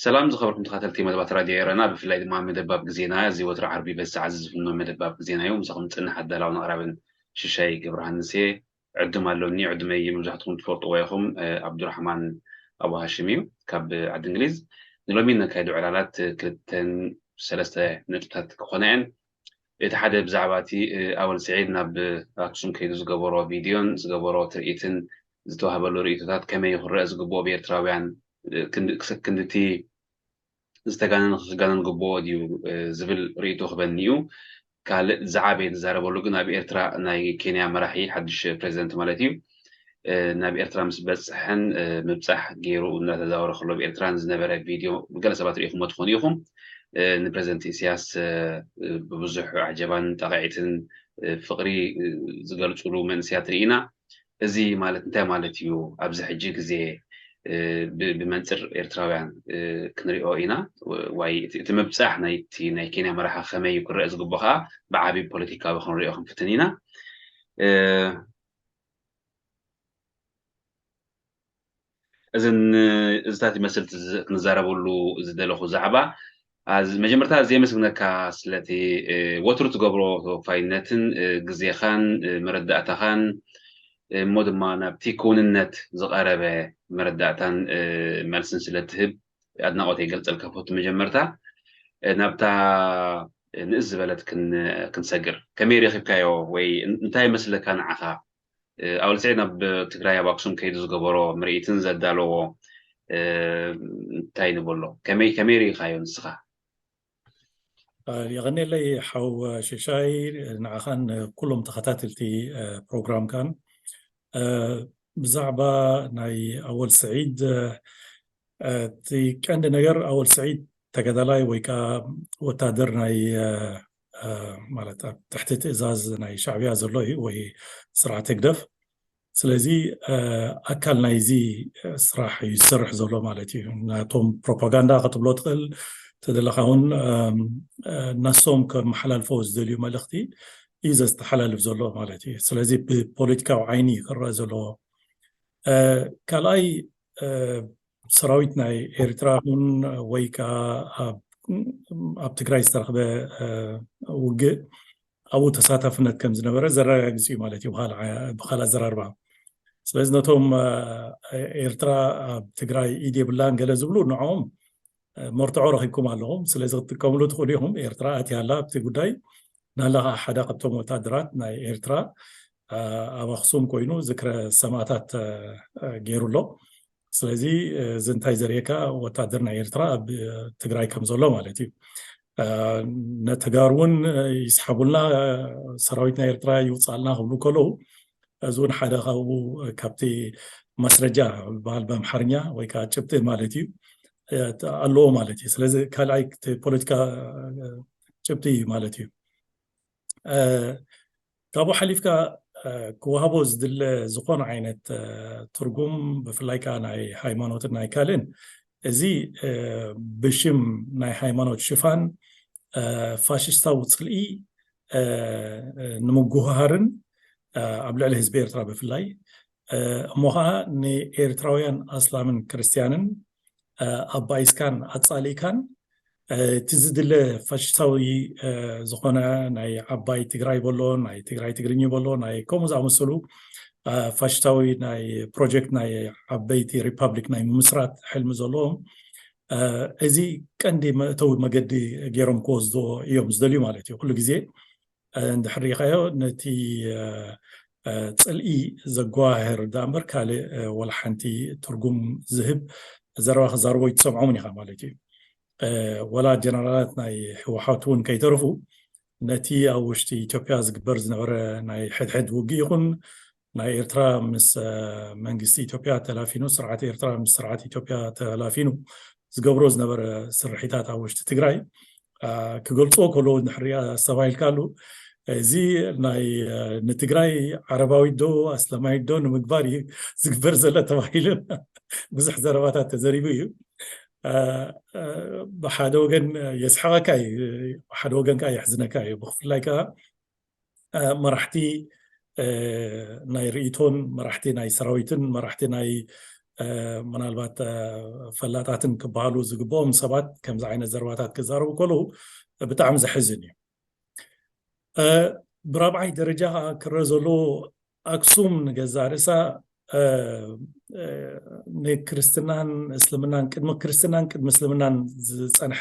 ሰላም ዝኸበርኩም ተኸታተልቲ መደባት ራድዮ ኤረና፣ ብፍላይ ድማ መደባብ ግዜና፣ እዚ ወትሪ ዓርቢ በዚ ሰዓት እዚ ዝፍኖ መደባብ ግዜና እዩ። ምሳኹም ዝጽንሕ ኣዳላውን ኣቕራብን ሽሻይ ገብረሃንስ እየ። ዕዱም ኣሎኒ፣ ዕዱመይ መብዛሕትኹም ትፈልጥዎ ኢኹም፣ እ፣ ኣብዱራሕማን ኣቡ ሃሽም እዩ፣ ካብ ዓዲ እንግሊዝ። ንሎሚ ነካይዶ ዕላላት ክልተን ሰለስተ ነጥብታት ክኾና እየን። እቲ ሓደ ብዛዕባ እቲ፣ እ፣ ኣወል ስዒድ ናብ ኣክሱም ከይዱ ዝገበሮ ቪድዮን ዝገበሮ ትርኢትን ዝተዋህበሉ ርእይቶታት ከመይ ክረአ ዝግብኦ ብኤርትራውያን፣ እ፣ ክንድ-፣ ክስ-፣ ክንድቲ ዝተጋነነ ክጋነን ግብኦ ድዩ፣ እ፣ ዝብል ርእይቶ ክበኒ እዩ። ካልእ ዝዓበየ ዝዛረበሉ ግን ኣብ ኤርትራ ናይ ኬንያ መራሒ ሓድሽ ፕሬዚደንት ማለት እዩ፣ እ፣ ናብ ኤርትራ ምስ በጽሐን፣ እ፣ ምብጻሕ ገይሩ እናተዛወረ ከሎ ኣብ ኤርትራ ዝነበረ ቪድዮ ገለ ሰባት ርኢኹሞ ትኾኑ ኢኹም። እ፣ ንፕሬዚደንት ኢሳያስ፣ እ፣ ብብዙሕ ዓጀባን ጣቕዒትን፣ እ፣ ፍቕሪ፣ እ፣ ዝገልጹሉ መንእሰያት ርኢና። እዚ ማለት እንታይ ማለት እዩ? ኣብዚ ሕጂ ግዜ፣ እ፣ ብ-፣ ብመንጽር ኤርትራውያን፣ እ፣ ክንሪኦ ኢና። ዋይ፣ እቲ፣ እቲ ምብጻሕ ናይቲ ናይ ኬንያ መራሒ ከመይ እዩ ክረአ ዝግብኦ ከኣ ብዓቢ ፖለቲካዊ ክንሪኦ ክንፍትን ኢና። እ፣ እዝን እዝታት ይመስል እቲ ዝ-፣ ክንዛረበሉ ዝደለኹ ዛዕባ። ኣዝ-፣ መጀመርታ ዘየመስግነካ ስለቲ፣ እ፣ ወትሩ ትገብሮ ተወፋይነትን፣ እ፣ ግዜኻን፣ እ፣ መረዳእታኻን፣ እ፣ እሞ ድማ ናብቲ ክውንነት ዝቐረበ መረዳእታን፣ እ፣ መልስን ስለ ትህብ ኣድናቖተይ ይገልጸልካ። ፈቱ መጀመርታ፣ እ፣ ናብታ ንእስ ዝበለት ክን-፣ ክንሰግር። ከመይ ረኺብካዮ ወይ እን-፣ እንታይ ይመስለካ ንዓኻ? እ፣ ኣወል ስዒድ ናብ ትግራይ ኣብ ኣክሱም ከይዱ ዝገበሮ ምርኢትን ዘዳለዎ፣ እ፣ እንታይ ንበሎ? ከመይ፣ ከመይ ርኢኻዮ ንስኻ? እ፣ የቐኔለይ ሓው ሽሻይ፣ ንዓኻን ኩሎም ተኸታተልቲ፣ እ፣ ፕሮግራምካን። እ፣ ብዛዕባ ናይ ኣወል ስዒድ፣ እ፣ እቲ ቀንዲ ነገር ኣወል ስዒድ ተጋዳላይ ወይ ከዓ ወታደር ናይ፣ እ፣ እ፣ ማለት ኣብ ትሕቲ ትእዛዝ ናይ ሻዕብያ ዘሎ እዩ ወይ ስርዓት ህግደፍ። ስለዚ፣ እ፣ ኣካል ናይዚ ስራሕ እዩ ዝሰርሕ ዘሎ ማለት እዩ። ናቶም ፕሮፓጋንዳ ክትብሎ ትኽእል፣ ተደለኻ እውን፣ እም፣ እ፣ ናሶም ከመሓላልፎ ዝደልዩ መልእኽቲ እዩ ዘስተሓላልፍ ዘሎ ማለት እዩ። ስለዚ ብፖለቲካዊ ዓይኒ እዩ ክረአ ዘለዎ። እ፣ ካልኣይ፣ እ፣ ሰራዊት ናይ ኤርትራ ይኹን ወይ ከዓ ኣብ፣ ኣብ ትግራይ ዝተረኽበ፣ እ፣ ውግእ ኣብኡ ተሳታፍነት ከም ዝነበረ ዘረጋግጽ እዩ ማለት እዩ፣ ብኻልእ ዓ-፣ ብኻልእ ኣዘራርባ። ስለዚ ነቶም፣ እ፣ ኤርትራ ኣብ ትግራይ ኢድ የብላን ገለ ዝብሉ ንዕኦም፣ እ፣ መርትዖ ረኺብኩም ኣለኹም። ስለዚ ክትጥቀምሉ ትኽእሉ ኢኹም። ኤርትራ ኣትያ ኣላ ኣብቲ ጉዳይ። ናላ ከዓ ሓደ ካብቶም ወታደራት ናይ ኤርትራ፣ እ፣ ኣብ ኣኽሱም ኮይኑ ዝክረ ሰማእታት፣ እ፣ እ፣ ገይሩ ኣሎ። ስለዚ፣ እ፣ እዚ እንታይ ዘርእየካ? ወታደር ናይ ኤርትራ ኣብ፣ እ፣ ትግራይ ከም ዘሎ ማለት እዩ። እ፣ ነተጋሩ እውን፣ እ፣ ይስሓቡልና፣ እ፣ ሰራዊት ናይ ኤርትራ ይውፅኣልና ክብሉ ከለዉ፣ እዚ እውን ሓደ ካብኡ፣ እ፣ ካብቲ ማስረጃ ዝበሃል ብኣምሓርኛ ወይ ከዓ ጭብጢ ማለት እዩ፣ እ፣ ኣለዎ ማለት እዩ። ስለዚ ካልኣይ እቲ ፖለቲካ፣ እ፣ ጭብጢ እዩ ማለት እዩ። እ፣ ካብኡ ሓሊፍካ፣ እ፣ ክወሃቦ ዝድለ ዝኾነ ዓይነት፣ እ፣ ትርጉም፣ ብፍላይ ከኣ ናይ ሃይማኖትን ናይ ካልእን፣ እዚ፣ እ፣ ብሽም ናይ ሃይማኖት ሽፋን፣ እ፣ ፋሽስታዊ ጽልኢ፣ እ፣ እ፣ ንምጉህሃርን፣ እ፣ ኣብ ልዕሊ ህዝቢ ኤርትራ ብፍላይ፣ እ፣ እሞ ኸኣ ንኤርትራውያን ኣስላምን ክርስትያንን፣ እ፣ ኣባኢስካን ኣጻሊእካን፣ እ፣ እቲ ዝድለ ፋሽስታዊ፣ እ፣ ዝኾነ ናይ ዓባይ ትግራይ በሎ፣ ናይ ትግራይ ትግርኝ በሎ፣ ናይ ከምኡ ዝኣመሰሉ፣ እ፣ ፋሽስታዊ ናይ ፕሮጀክት ናይ ዓበይቲ ሪፓብሊክ ናይ ምምስራት ሕልሚ ዘለዎም፣ እ፣ እዚ ቀንዲ መእተዊ መገዲ ገይሮም ክወስድዎ እዮም ዝደልዩ ማለት እዩ። ኩሉ ግዜ፣ እ፣ እንድሕር ሪኢኻዮ ነቲ፣ እ፣ እ፣ ጽልኢ ዘጓህር ደኣ እምበር ካልእ፣ እ፣ ወላ ሓንቲ ትርጉም ዝህብ ዘረባ ክዛረቦ ኣይትሰምዖምን ኢኻ ማለት እዩ። እ፣ ወላ ጀነራላት ናይ ህወሓት እውን ከይተረፉ ነቲ ኣብ ውሽጢ ኢትዮጵያ ዝግበር ዝነበረ ናይ ሕድሕድ ውግእ ይኹን ናይ ኤርትራ ምስ፣ እ፣ መንግስቲ ኢትዮጵያ ተላፊኑ፣ ስርዓት ኤርትራ ምስ ስርዓት ኢትዮጵያ ተላፊኑ ዝገብሮ ዝነበረ ስርሒታት ኣብ ውሽጢ ትግራይ፣ እ፣ ክገልጽዎ ከለዉ እንድሕር ኣስተባሂልካሉ፣ እዚ ናይ፣ እ፣ ንትግራይ ዓረባዊት ዶ ኣስላማዊት ዶ ንምግባር እዩ ዝግበር ዘሎ ተባሂሉ ብዙሕ ዘረባታት ተዘሪቡ እዩ። ብሓደ ወገን የስሓቀካ እዩ፣ ብሓደ ወገን ከዓ የሕዝነካ እዩ። ብፍላይ ከዓ መራሕቲ ናይ ርእይቶን መራሕቲ ናይ ሰራዊትን መራሕቲ ናይ ምናልባት ፈላጣትን ክበሃሉ ዝግብኦም ሰባት ከምዚ ዓይነት ዘረባታት ክዛረቡ ከለዉ ብጣዕሚ ዘሕዝን እዩ። ብራብዓይ ደረጃ ክረአ ዘሎ ኣክሱም ንገዛ ርእሳ ንክርስትናን እስልምናን ቅድሚ ክርስትናን ቅድሚ እስልምናን ዝፀንሐ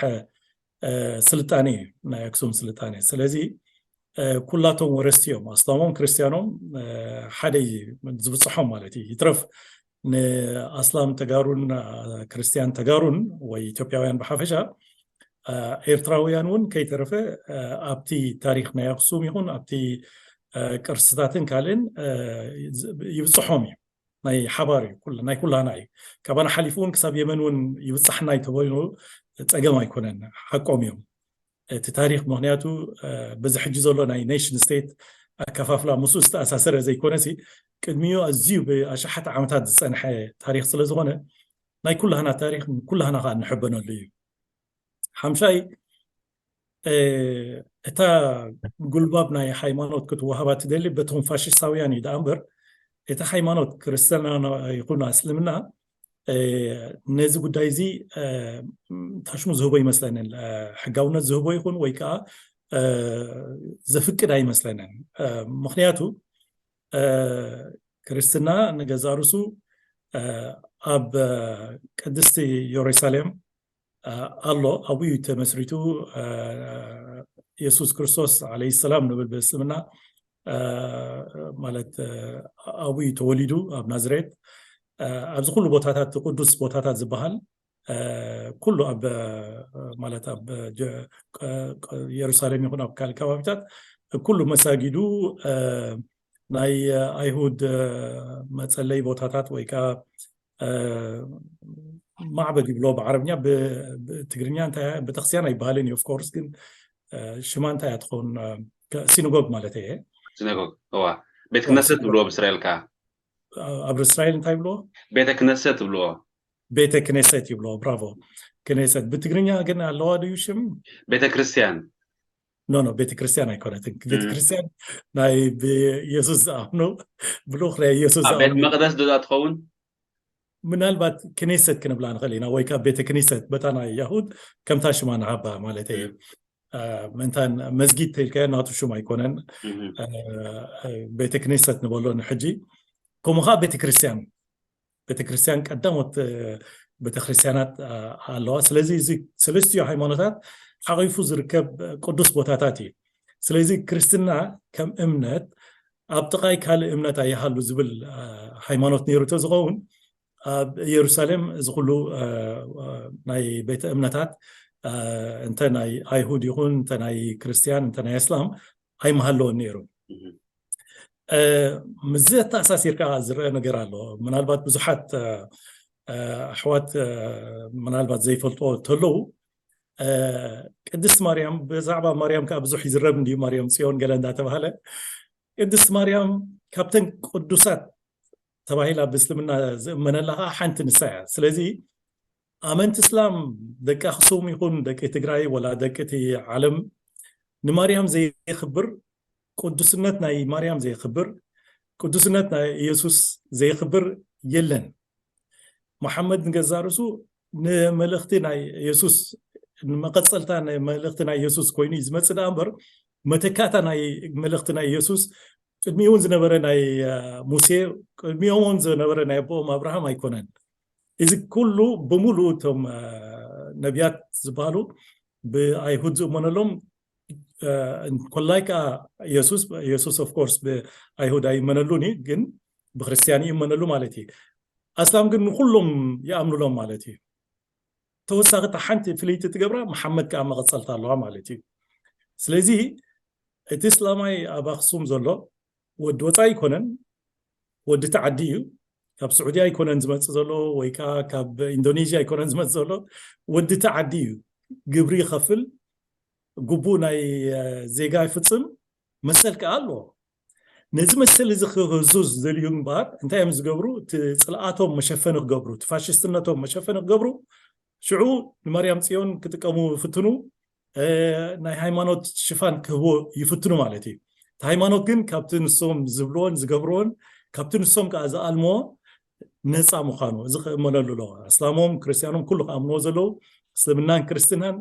ስልጣኔ እዩ ናይ ኣክሱም ስልጣኔ። ስለዚ ኩላቶም ወረስቲ እዮም፣ ኣስላሞም ክርስቲያኖም ሓደ እዩ ዝብፅሖም ማለት እዩ። ይትረፍ ንኣስላም ተጋሩን ክርስቲያን ተጋሩን ወይ ኢትዮጵያውያን ብሓፈሻ ኤርትራውያን እውን ከይተረፈ ኣብቲ ታሪክ ናይ ኣክሱም ይኹን ኣብቲ ቅርስታትን ካልእን ይብፅሖም እዩ። ናይ ሓባር እዩ፣ ናይ ኩላና እዩ። ካባና ሓሊፉ እውን ክሳብ የመን እውን ይብፃሕና እዩ ተባሂሉ ፀገም ኣይኮነን። ሓቆም እዮም እቲ ታሪክ። ምክንያቱ በዚ ሕጂ ዘሎ ናይ ኔሽን ስቴት ኣከፋፍላ ምስኡ ዝተኣሳሰረ ዘይኮነሲ ቅድሚኡ ኣዝዩ ብኣሽሓት ዓመታት ዝፀንሐ ታሪክ ስለዝኮነ ናይ ኩላህና ታሪክ ኩላህና ከዓ እንሕበነሉ እዩ። ሓምሻይ እታ ጉልባብ ናይ ሃይማኖት ክትወሃባ ትደሊ በቶም ፋሽስታውያን እዩ ደኣ እምበር እቲ ሃይማኖት ክርስትና ይኹን እስልምና ነዚ ጉዳይ እዚ ታሽሙ ዝህቦ ይመስለንን፣ ሕጋውነት ዝህቦ ይኹን ወይ ከዓ ዘፍቅድ ኣይመስለንን። ምክንያቱ ክርስትና ንገዛ ርሱ ኣብ ቅድስቲ የሩሳሌም ኣሎ፣ ኣብኡ እዩ ተመስሪቱ። የሱስ ክርስቶስ ዓለይሂ ሰላም ንብል ብእስልምና ማለት ኣብኡ እዩ ተወሊዱ ኣብ ናዝሬት። ኣብዚ ኩሉ ቦታታት ቅዱስ ቦታታት ዝበሃል ኩሉ ኣብ ማለት ኣብ የሩሳሌም ይኹን ኣብ ካልእ ከባቢታት ኩሉ መሳጊዱ ናይ ኣይሁድ መፀለይ ቦታታት ወይ ከዓ ማዕበድ ይብሎ ብዓረብኛ፣ ብትግርኛ እንታይ ቤተክርስትያን ኣይበሃልን እዩ ኦፍኮርስ፣ ግን ሽማ እንታይ እያ ትኸውን? ሲነጎግ ማለት እየ። ሲነጎግ እዋ ቤተ ክነሰት ትብልዎ ብእስራኤል ከዓ። ኣብ እስራኤል እንታይ ይብልዎ? ቤተ ክነሰት ትብልዎ። ቤተ ክነሰት ይብልዎ። ብራቮ። ክነሰት ብትግርኛ ግን ኣለዋ ድዩ ሽም? ቤተ ክርስቲያን። ኖ ኖ፣ ቤተ ክርስቲያን ኣይኮነትን። ቤተ ክርስቲያን ናይ ብየሱስ ዝኣምኑ ብልኡኽ ናይ የሱስ ኣብ ቤት መቅደስ ዶ ትኸውን? ምናልባት ክኔሰት ክንብላ ንኽእል ኢና ወይ ከዓ ቤተ ክኔሰት በታ ናይ ያሁድ ከምታ ሽማ ንሃባ ማለት እየ። ምእንታን መስጊድ ተልካዮ ናቱ ሽም ኣይኮነን። ቤተ ክኔሰት ንበሎ ንሕጂ። ከምኡ ከዓ ቤተክርስትያን፣ ቤተክርስትያን ቀዳሞት ቤተክርስትያናት ኣለዋ። ስለዚ እዚ ሰለስቲዮ ሃይማኖታት ሓቂፉ ዝርከብ ቅዱስ ቦታታት እዩ። ስለዚ ክርስትና ከም እምነት ኣብ ጥቓይ ካልእ እምነት ኣይሃሉ ዝብል ሃይማኖት ነይሩ ተዝኸውን ኣብ ኢየሩሳሌም እዚ ኩሉ ናይ ቤተ እምነታት እንተ ናይ ኣይሁድ ይኹን እንተ ናይ ክርስትያን እንተ ናይ እስላም ኣይምሃለወን ነይሩ። ምዚ ኣተኣሳሲርካ ዝረአ ነገር ኣሎ። ምናልባት ብዙሓት ኣሕዋት ምናልባት ዘይፈልጥዎ እንተለዉ ቅድስት ማርያም፣ ብዛዕባ ማርያም ከዓ ብዙሕ ይዝረብ እንዲዩ፣ ማርያም ጽዮን ገለ እንዳተባሃለ። ቅድስት ማርያም ካብተን ቅዱሳት ተባሂላ ብእስልምና ዝእመነላ ከዓ ሓንቲ ንሳ እያ። ስለዚ ኣመንቲ እስላም ደቂ ኣክሱም ይኹን ደቂ ትግራይ ወላ ደቂ እቲ ዓለም ንማርያም ዘይኽብር፣ ቅዱስነት ናይ ማርያም ዘይኽብር፣ ቅዱስነት ናይ ኢየሱስ ዘይኽብር የለን። መሓመድ ንገዛ ርእሱ ንመልእኽቲ ናይ የሱስ ንመቐፀልታ መልእኽቲ ናይ የሱስ ኮይኑ እዩ ዝመፅእ ደኣ እምበር መተካእታ ናይ መልእኽቲ ናይ የሱስ ቅድሚኡ እውን ዝነበረ ናይ ሙሴ ቅድሚኦም እውን ዝነበረ ናይ ኣቦኦም ኣብርሃም ኣይኮነን። እዚ ኩሉ ብምሉእ እቶም ነቢያት ዝበሃሉ ብኣይሁድ ዝእመነሎም ኮላይ ከዓ የሱስ የሱስ ኦፍኮርስ ብኣይሁድ ኣይመነሉን እዩ ግን ብክርስትያን ይእመነሉ ማለት እዩ። ኣስላም ግን ንኩሎም ይኣምኑሎም ማለት እዩ። ተወሳኺ እታ ሓንቲ ፍልይቲ ትገብራ መሓመድ ከዓ መቐፀልታ ኣለዋ ማለት እዩ። ስለዚ እቲ እስላማይ ኣብ ኣክሱም ዘሎ ወዲ ወፃኢ ኣይኮነን፣ ወዲ እቲ ዓዲ እዩ። ካብ ስዑዲ ኣይኮነን ዝመፅእ ዘሎ ወይ ከዓ ካብ ኢንዶኔዥያ ኣይኮነን ዝመፅእ ዘሎ፣ ወዲ እቲ ዓዲ እዩ። ግብሪ ይኸፍል፣ ግቡእ ናይ ዜጋ ይፍፅም፣ መሰል ከዓ ኣለዎ። ነዚ መሰል እዚ ክህዙ ዝደልዩ እምበኣር እንታይ እዮም ዝገብሩ? እቲ ፅልኣቶም መሸፈኒ ክገብሩ፣ እቲ ፋሽስትነቶም መሸፈኒ ክገብሩ ሽዑ ንማርያም ጽዮን ክጥቀሙ ይፍትኑ፣ ናይ ሃይማኖት ሽፋን ክህቦ ይፍትኑ ማለት እዩ። እቲ ሃይማኖት ግን ካብቲ ንሶም ዝብልዎን ዝገብርዎን ካብቲ ንሶም ከዓ ዝኣልምዎ ነፃ ምዃኑ እዚ ክእመነሉ ኣለዎ። እስላሞም ክርስቲያኖም ኩሉ ክኣምንዎ ዘለዉ፣ እስልምናን ክርስትናን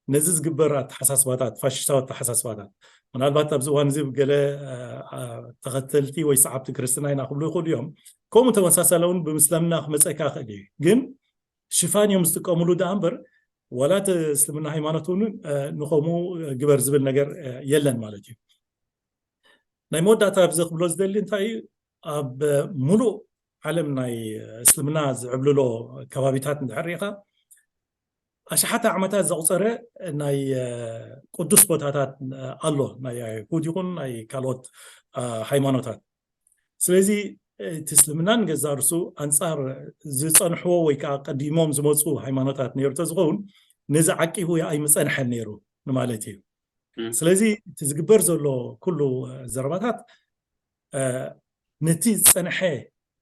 ነዚ ዝግበር ኣተሓሳስባታት፣ ፋሽስታዊ ኣተሓሳስባታት፣ ምናልባት ኣብዚ እዋን እዚ ገለ ተኸተልቲ ወይ ሰዓብቲ ክርስትና ኢና ክብሉ ይኽእሉ እዮም። ከምኡ ተመሳሳሊ እውን ብምስለምና ክመፀካ ይኽእል እዩ። ግን ሽፋን እዮም ዝጥቀምሉ ደኣ እምበር ዋላ እቲ እስልምና ሃይማኖት እውን ንኸምኡ ግበር ዝብል ነገር የለን ማለት እዩ። ናይ መወዳእታ ኣብዚ ክብሎ ዝደሊ እንታይ እዩ፣ ኣብ ሙሉእ ዓለም ናይ እስልምና ዝዕብልሎ ከባቢታት እንድሕር ሪኢኻ ኣሽሓት ዓመታት ዘቑፀረ ናይ ቅዱስ ቦታታት ኣሎ፣ ናይ ኣይሁድ ይኹን ናይ ካልኦት ሃይማኖታት። ስለዚ እቲ እስልምና ንገዛ ርሱ ኣንፃር ዝፀንሕዎ ወይ ከዓ ቀዲሞም ዝመፁ ሃይማኖታት ነይሩ ተዝኸውን ነዚ ዓቂቡ ኣይምፀንሐን ነይሩ ንማለት እዩ። ስለዚ እቲ ዝግበር ዘሎ ኩሉ ዘረባታት ነቲ ዝፀንሐ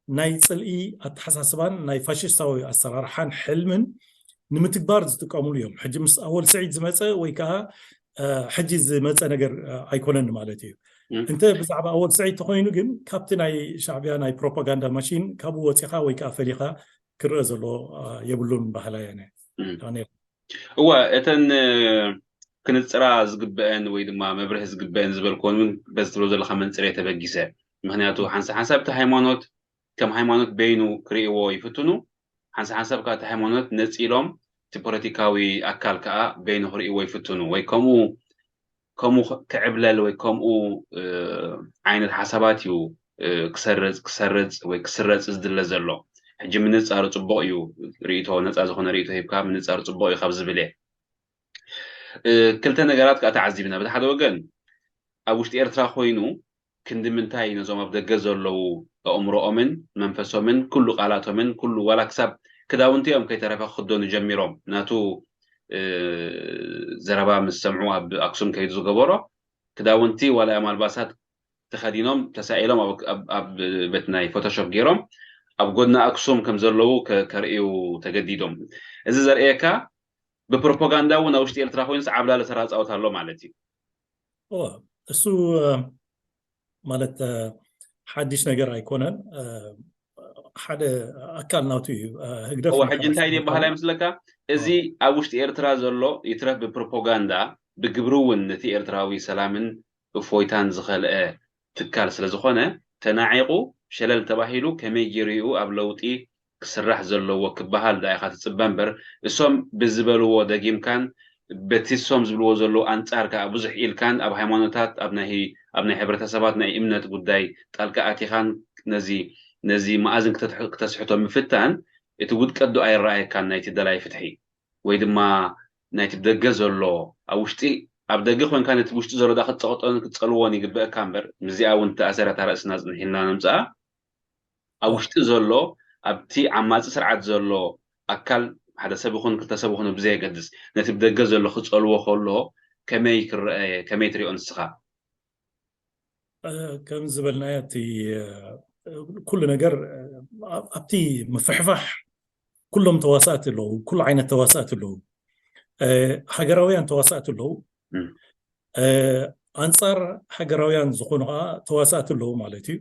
ናይ ፅልኢ ኣተሓሳስባን ናይ ፋሽስታዊ ኣሰራርሓን ሕልምን ንምትግባር ዝጥቀምሉ እዮም። ሕጂ ምስ ኣወል ስዒድ ዝመፀ ወይ ከዓ ሕጂ ዝመፀ ነገር ኣይኮነን ማለት እዩ። እንተ ብዛዕባ ኣወል ስዒድ ተኮይኑ ግን ካብቲ ናይ ሻዕቢያ ናይ ፕሮፓጋንዳ ማሽን ካብኡ ወፂኻ ወይ ከዓ ፈሊኻ ክረአ ዘሎ የብሉን ባህላ እየ። እወ፣ እተን ክንፅራ ዝግበአን ወይ ድማ መብርህ ዝግበአን ዝበልክወን እውን በዚ ትብሎ ዘለካ መንፅር እየ ተበጊሰ። ምክንያቱ ሓንሳ ሓንሳብ እቲ ሃይማኖት ከም ሃይማኖት በይኑ ክርእይዎ ይፍትኑ፣ ሓንሳ ሓንሳብ ከዓ እቲ ሃይማኖት ነፂሎም እቲ ፖለቲካዊ ኣካል ከዓ በይኑ ክርእይዎ ይፍትኑ። ወይ ከምኡ ከምኡ ክዕብለል ወይ ከምኡ ዓይነት ሓሳባት እዩ ክሰርፅ ክሰርፅ ወይ ክስረፅ ዝድለ ዘሎ። ሕጂ ምንፃሩ ፅቡቕ እዩ። ርእይቶ ነፃ ዝኾነ ርእይቶ ሂብካ ምንፃሩ ፅቡቕ እዩ ካብ ዝብል እየ። ክልተ ነገራት ከዓ ተዓዚብና። በቲ ሓደ ወገን ኣብ ውሽጢ ኤርትራ ኮይኑ ክንዲ ምንታይ ነዞም ኣብ ደገ ዘለዉ ኣእምሮኦምን መንፈሶምን ኩሉ ቃላቶምን ኩሉ ዋላ ክሳብ ክዳውንቲኦም ከይተረፈ ክክደኑ ጀሚሮም። ናቱ ዘረባ ምስ ሰምዑ ኣብ ኣክሱም ከይዱ ዝገበሮ ክዳውንቲ ዋላ እዮም ኣልባሳት ተኸዲኖም ተሳኢሎም ኣብ ቤት ናይ ፎቶሾፕ ገይሮም ኣብ ጎድና ኣክሱም ከም ዘለዉ ከርእዩ ተገዲዶም። እዚ ዘርእየካ ብፕሮፓጋንዳ እውን ኣብ ውሽጢ ኤርትራ ኮይኑ ዓብላሊ ተራ ፃወት ኣሎ ማለት እዩ። እሱ ማለት ሓድሽ ነገር ኣይኮነን። ሓደ ኣካል ናቱ እዩ። ህግደፍ ሕጂ እንታይ ድየ ባህላ ይመስለካ? እዚ ኣብ ውሽጢ ኤርትራ ዘሎ ይትረፍ ብፕሮፓጋንዳ ብግብሪ እውን ነቲ ኤርትራዊ ሰላምን እፎይታን ዝኸልአ ትካል ስለዝኾነ ተናዒቑ ሸለል ተባሂሉ ከመይ ገይሩ እዩ ኣብ ለውጢ ክስራሕ ዘለዎ ክበሃል ዳኢኻ ትፅበ እምበር እሶም ብዝበልዎ ደጊምካን በቲ እሶም ዝብልዎ ዘለዉ ኣንፃር ከዓ ብዙሕ ኢልካን ኣብ ሃይማኖታት ኣብ ናይ ኣብ ናይ ሕብረተሰባት ናይ እምነት ጉዳይ ጣልቃ ኣቲኻን ነዚ ነዚ መኣዝን ክተስሕቶ ምፍታን እቲ ውድቀት ዶ ኣይረኣየካን ናይቲ ደላይ ፍትሒ ወይ ድማ ናይቲ ብደገ ዘሎ ኣብ ውሽጢ ኣብ ደገ ኮይንካ ነቲ ውሽጢ ዘሎ ዳ ክትፀቕጦን ክትፀልዎን ይግበእካ እምበር ምስዚኣ እውን ተኣሰረታ ርእስና ፅንሒልና ነምፅኣ ኣብ ውሽጢ ዘሎ ኣብቲ ዓማፂ ስርዓት ዘሎ ኣካል ሓደ ሰብ ይኹን ክልተ ሰብ ይኹን ብዘየገድስ ነቲ ብደገ ዘሎ ክፀልዎ ከሎ ከመይ ክረአ ከመይ ትሪኦ ንስኻ? ከም ዝበልናዮ እቲ ኩሉ ነገር ኣብቲ ምፍሕፋሕ ኩሎም ተዋሳእቲ ኣለዉ፣ ኩሉ ዓይነት ተዋሳእቲ ኣለዉ፣ ሃገራውያን ተዋሳእቲ ኣለዉ፣ ኣንፃር ሃገራውያን ዝኾኑ ከዓ ተዋሳእቲ ኣለዉ ማለት እዩ።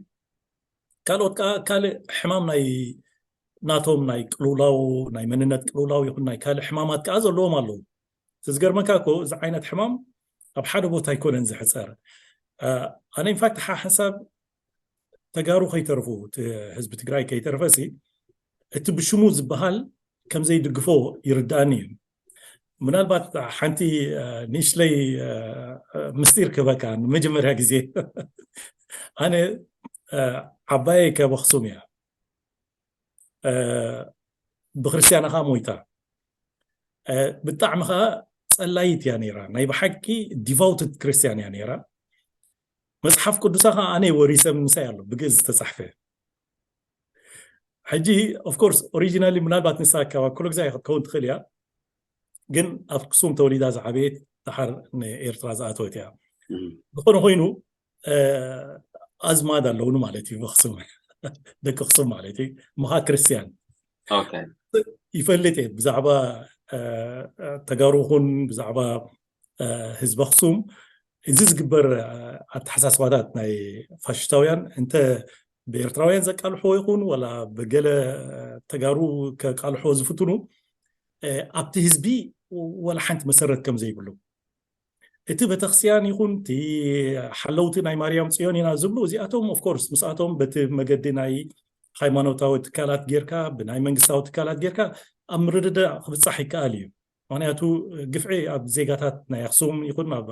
ካልኦት ከዓ ካልእ ሕማም ናይ ናቶም ናይ ቅልውላው ናይ መንነት ቅልውላው ይኹን ናይ ካልእ ሕማማት ከዓ ዘለዎም ኣለዉ። እቲ ዝገርመካ እኮ እዚ ዓይነት ሕማም ኣብ ሓደ ቦታ ኣይኮነን ዝሕፀር። ኣነ ኢንፋክት ሓ ሓንሳብ ተጋሩ ከይተርፉ ህዝቢ ትግራይ ከይተርፈ ሲ እቲ ብሽሙ ዝበሃል ከምዘይድግፎ ይርዳእኒ እዩ። ምናልባት ሓንቲ ንእሽለይ ምስጢር ክህበካ ንመጀመርያ ግዜ ኣነ ዓባየ ከበክሱም እያ ብክርስትያና ከዓ ሞይታ ብጣዕሚ ከዓ ፀላይት እያ ነይራ ናይ ብሓቂ ዲቫውትድ ክርስትያን እያ ነይራ። መፅሓፍ ቅዱሳ ከዓ ኣነ ወሪሰ ምሳይ ኣሎ ብግእዝ ዝተፃሕፈ። ሕጂ ኦፍኮርስ ኦሪጂናሊ ምናልባት ንሳ ካብ ኩሉ ግዜ ክትከውን ትኽእል እያ፣ ግን ኣብ ኣክሱም ተወሊዳ ዝዓበየት ድሓር ንኤርትራ ዝኣተወት እያ። ዝኾነ ኮይኑ ኣዝማድ ኣለውኒ ማለት እዩ ኣክሱም ደቂ ኣክሱም ማለት እዩ ምኻ ክርስትያን ይፈልጥ እየ ብዛዕባ ተጋሩ ኹን ብዛዕባ ህዝቢ ኣክሱም እዚ ዝግበር ኣተሓሳስባታት ናይ ፋሽስታውያን እንተ ብኤርትራውያን ዘቃልሕዎ ይኹን ወላ ብገለ ተጋሩ ከቃልሕዎ ዝፍትኑ ኣብቲ ህዝቢ ወላ ሓንቲ መሰረት ከም ዘይብሉ እቲ ቤተክርስትያን ይኹን እቲ ሓለውቲ ናይ ማርያም ፅዮን ኢና ዝብሉ እዚኣቶም ኦፍኮርስ ምስኣቶም በቲ መገዲ ናይ ሃይማኖታዊ ትካላት ጌርካ ብናይ መንግስታዊ ትካላት ጌርካ ኣብ ምርድዳእ ክብፃሕ ይከኣል እዩ። ምክንያቱ ግፍዒ ኣብ ዜጋታት ናይ ኣክሱም ይኹን ኣብ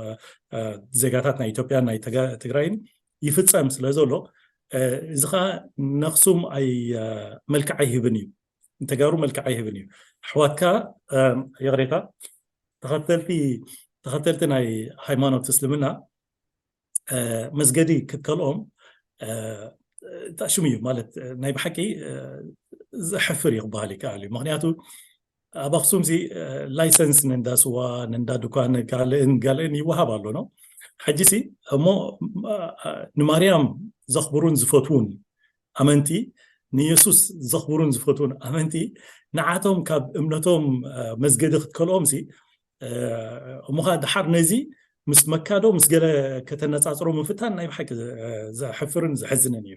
ዜጋታት ናይ ኢትዮጵያን ናይ ትግራይን ይፍፀም ስለ ዘሎ እዚ ከዓ ነክሱም ኣይ መልክዕ ኣይህብን እዩ። ንተጋሩ መልክዕ ኣይህብን እዩ። ኣሕዋትካ ይቕሬታ ተኸተልቲ ተኸተልቲ ናይ ሃይማኖት እስልምና መስገዲ ክትከልኦም ታሽሙ እዩ ማለት ናይ ብሓቂ ዘሕፍር እዩ ክበሃል ይከኣል እዩ። ምክንያቱ ኣብ ኣክሱም ሲ ላይሰንስ ንእንዳ ስዋ ንእንዳ ድኳን ካልእን ካልእን ይወሃብ ኣሎ ነው። ሕጂ ሲ እሞ ንማርያም ዘኽብሩን ዝፈትዉን ኣመንቲ ንየሱስ ዘኽብሩን ዝፈትዉን ኣመንቲ ንዓቶም ካብ እምነቶም መስገዲ ክትከልኦም ሲ እሞ ከዓ ድሓር ነዚ ምስ መካ ዶ ምስ ገለ ከተነፃፅሮ ምፍታን ናይ ብሓቂ ዘሕፍርን ዘሕዝንን እዩ።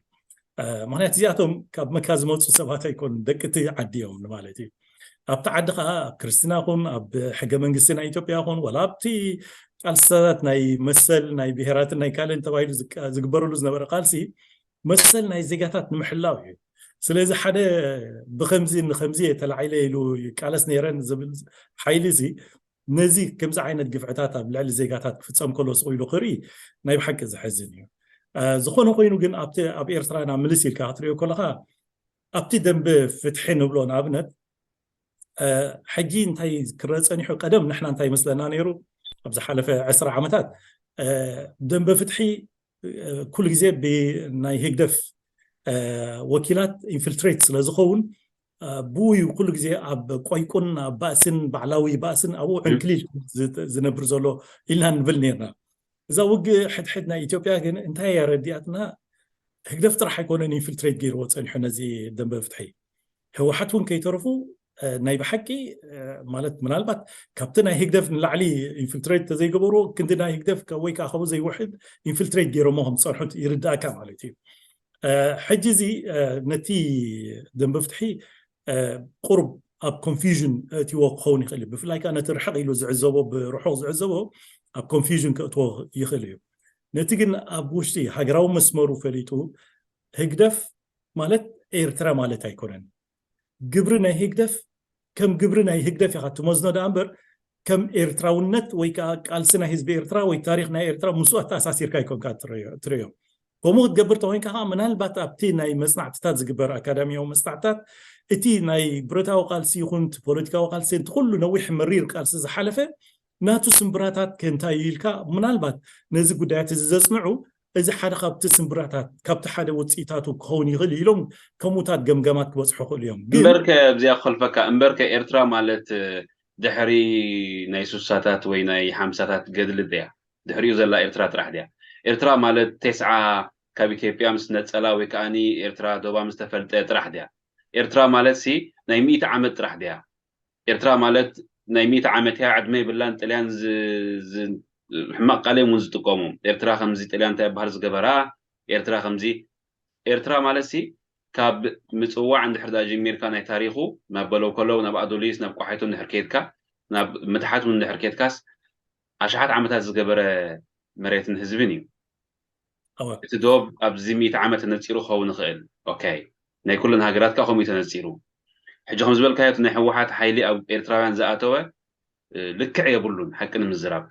ምክንያቱ እዚኣቶም ካብ መካ ዝመፁ ሰባት ኣይኮኑን ደቂ እቲ ዓዲ እዮም ማለት እዩ። ኣብቲ ዓዲ ከዓ ኣብ ክርስትና ኹን ኣብ ሕገ መንግስቲ ናይ ኢትዮጵያ ኹን ወላ ኣብቲ ቃልስታት ናይ መሰል ናይ ብሄራትን ናይ ካልእን ተባሂሉ ዝግበረሉ ዝነበረ ቃልሲ መሰል ናይ ዜጋታት ንምሕላው እዩ። ስለዚ ሓደ ብከምዚ ንከምዚ ተላዒለ ኢሉ ይቃለስ ነይረን ዝብል ሓይሊ እዚ ነዚ ከምዚ ዓይነት ግፍዕታት ኣብ ልዕሊ ዜጋታት ክፍፀም ከሎ ስቕ ኢሉ ክርኢ ናይ ብሓቂ ዘሕዝን እዩ። ዝኾነ ኮይኑ ግን ኣብቲ ኣብ ኤርትራ ናብ ምልስ ኢልካ ክትሪኦ ከለካ ኣብቲ ደንበ ፍትሒ ንብሎ ንኣብነት ሕጂ እንታይ ክረአ ፀኒሑ ቀደም ንሕና እንታይ ይመስለና ነይሩ ኣብ ዝሓለፈ ዕስራ ዓመታት ደንበ ፍትሒ ኩሉ ግዜ ብናይ ህግደፍ ወኪላት ኢንፊልትሬት ስለ ዝኸውን ብኡ እዩ ኩሉ ግዜ ኣብ ቆይቁን ኣብ ባእስን ባዕላዊ ባእስን ኣብኡ ዕንክሊል ዝነብር ዘሎ ኢልና ንብል ነርና። እዛ ውግእ ሕድሕድ ናይ ኢትዮጵያ ግን እንታይ እያ ረዲኣትና? ህግደፍ ጥራሕ ኣይኮነን ኢንፊልትሬት ገይርዎ ፀኒሑ ነዚ ደንበ ፍትሒ ህወሓት እውን ከይተረፉ ናይ ብሓቂ ማለት ምናልባት ካብቲ ናይ ህግደፍ ንላዕሊ ኢንፊልትሬት ተዘይገበርዎ ክንዲ ናይ ህግደፍ ወይ ከዓ ከምኡ ዘይውሕድ ኢንፊልትሬት ገይሮሞ ከም ዝፀንሑ ይርዳእካ ማለት እዩ። ሕጂ እዚ ነቲ ደንበ ፍትሒ ቁሩብ ኣብ ኮንፊዥን እትዎ ክኸውን ይኽእል እዩ። ብፍላይ ከዓ ነቲ ርሕቕ ኢሉ ዝዕዘቦ ብርሑቕ ዝዕዘቦ ኣብ ኮንፊዥን ከእትዎ ይኽእል እዩ። ነቲ ግን ኣብ ውሽጢ ሃገራዊ መስመሩ ፈሊጡ ህግደፍ ማለት ኤርትራ ማለት ኣይኮነን። ግብሪ ናይ ህግደፍ ከም ግብሪ ናይ ህግደፍ ኢኻ ትመዝኖ ደኣ እምበር ከም ኤርትራውነት ወይ ከዓ ቃልሲ ናይ ህዝቢ ኤርትራ ወይ ታሪክ ናይ ኤርትራ ምስኡ ኣተኣሳሲርካ ኣይኮንካ ትርእዮ። ከምኡ ክትገብር ተኮይንካ ከዓ ምናልባት ኣብቲ ናይ መፅናዕትታት ዝግበር ኣካዳሚያዊ መፅናዕትታት እቲ ናይ ብረታዊ ቃልሲ ይኹን ፖለቲካዊ ቃልሲ እቲ ኩሉ ነዊሕ መሪር ቃልሲ ዝሓለፈ ናቱ ስምብራታት ከእንታይ እዩ ኢልካ ምናልባት ነዚ ጉዳያት እዚ ዘፅንዑ እዚ ሓደ ካብቲ ስምብራታት ካብቲ ሓደ ውፅኢታቱ ክኸውን ይኽእል ኢሎም ከምኡታት ገምገማት ክበፅሑ ክእሉ እዮም። ግን እምበርከ ኣብዚኣ ክኸልፈካ እምበርከ ኤርትራ ማለት ድሕሪ ናይ ሱሳታት ወይ ናይ ሓምሳታት ገድሊ ድያ ድሕሪኡ ዘላ ኤርትራ ጥራሕ ድያ? ኤርትራ ማለት ቴስዓ ካብ ኢትዮጵያ ምስ ነፀላ ወይ ከዓኒ ኤርትራ ዶባ ምስ ተፈልጠ ጥራሕ ድያ? ኤርትራ ማለት ሲ ናይ ሚእቲ ዓመት ጥራሕ ድያ? ኤርትራ ማለት ናይ ሚእቲ ዓመት እያ ዕድመ የብላን ጥልያን ሕማቅ ቃል እዮም እውን ዝጥቀሙ ኤርትራ ከምዚ ጥልያን እንታይ ይበሃል ዝገበራ ኤርትራ ከምዚ ኤርትራ ማለት ሲ ካብ ምፅዋዕ እንድሕር ዳ ጀሚርካ ናይ ታሪኹ ናብ በለው ከለው ናብ ኣዶሊስ ናብ ቆሓይቶ እንድሕር ከይድካ ናብ ምትሓት እውን እንድሕር ከይድካስ ኣሽሓት ዓመታት ዝገበረ መሬትን ህዝብን እዩ። እቲ ዶብ ኣብዚ ሚእቲ ዓመት ተነፂሩ ክኸውን ይኽእል። ኦኬ ናይ ኩለን ሃገራት ከዓ ከምኡ እዩ ተነፂሩ። ሕጂ ከም ዝበልካዮ እቲ ናይ ህወሓት ሓይሊ ኣብ ኤርትራውያን ዝኣተወ ልክዕ የብሉን። ሓቂ ንምዝራብ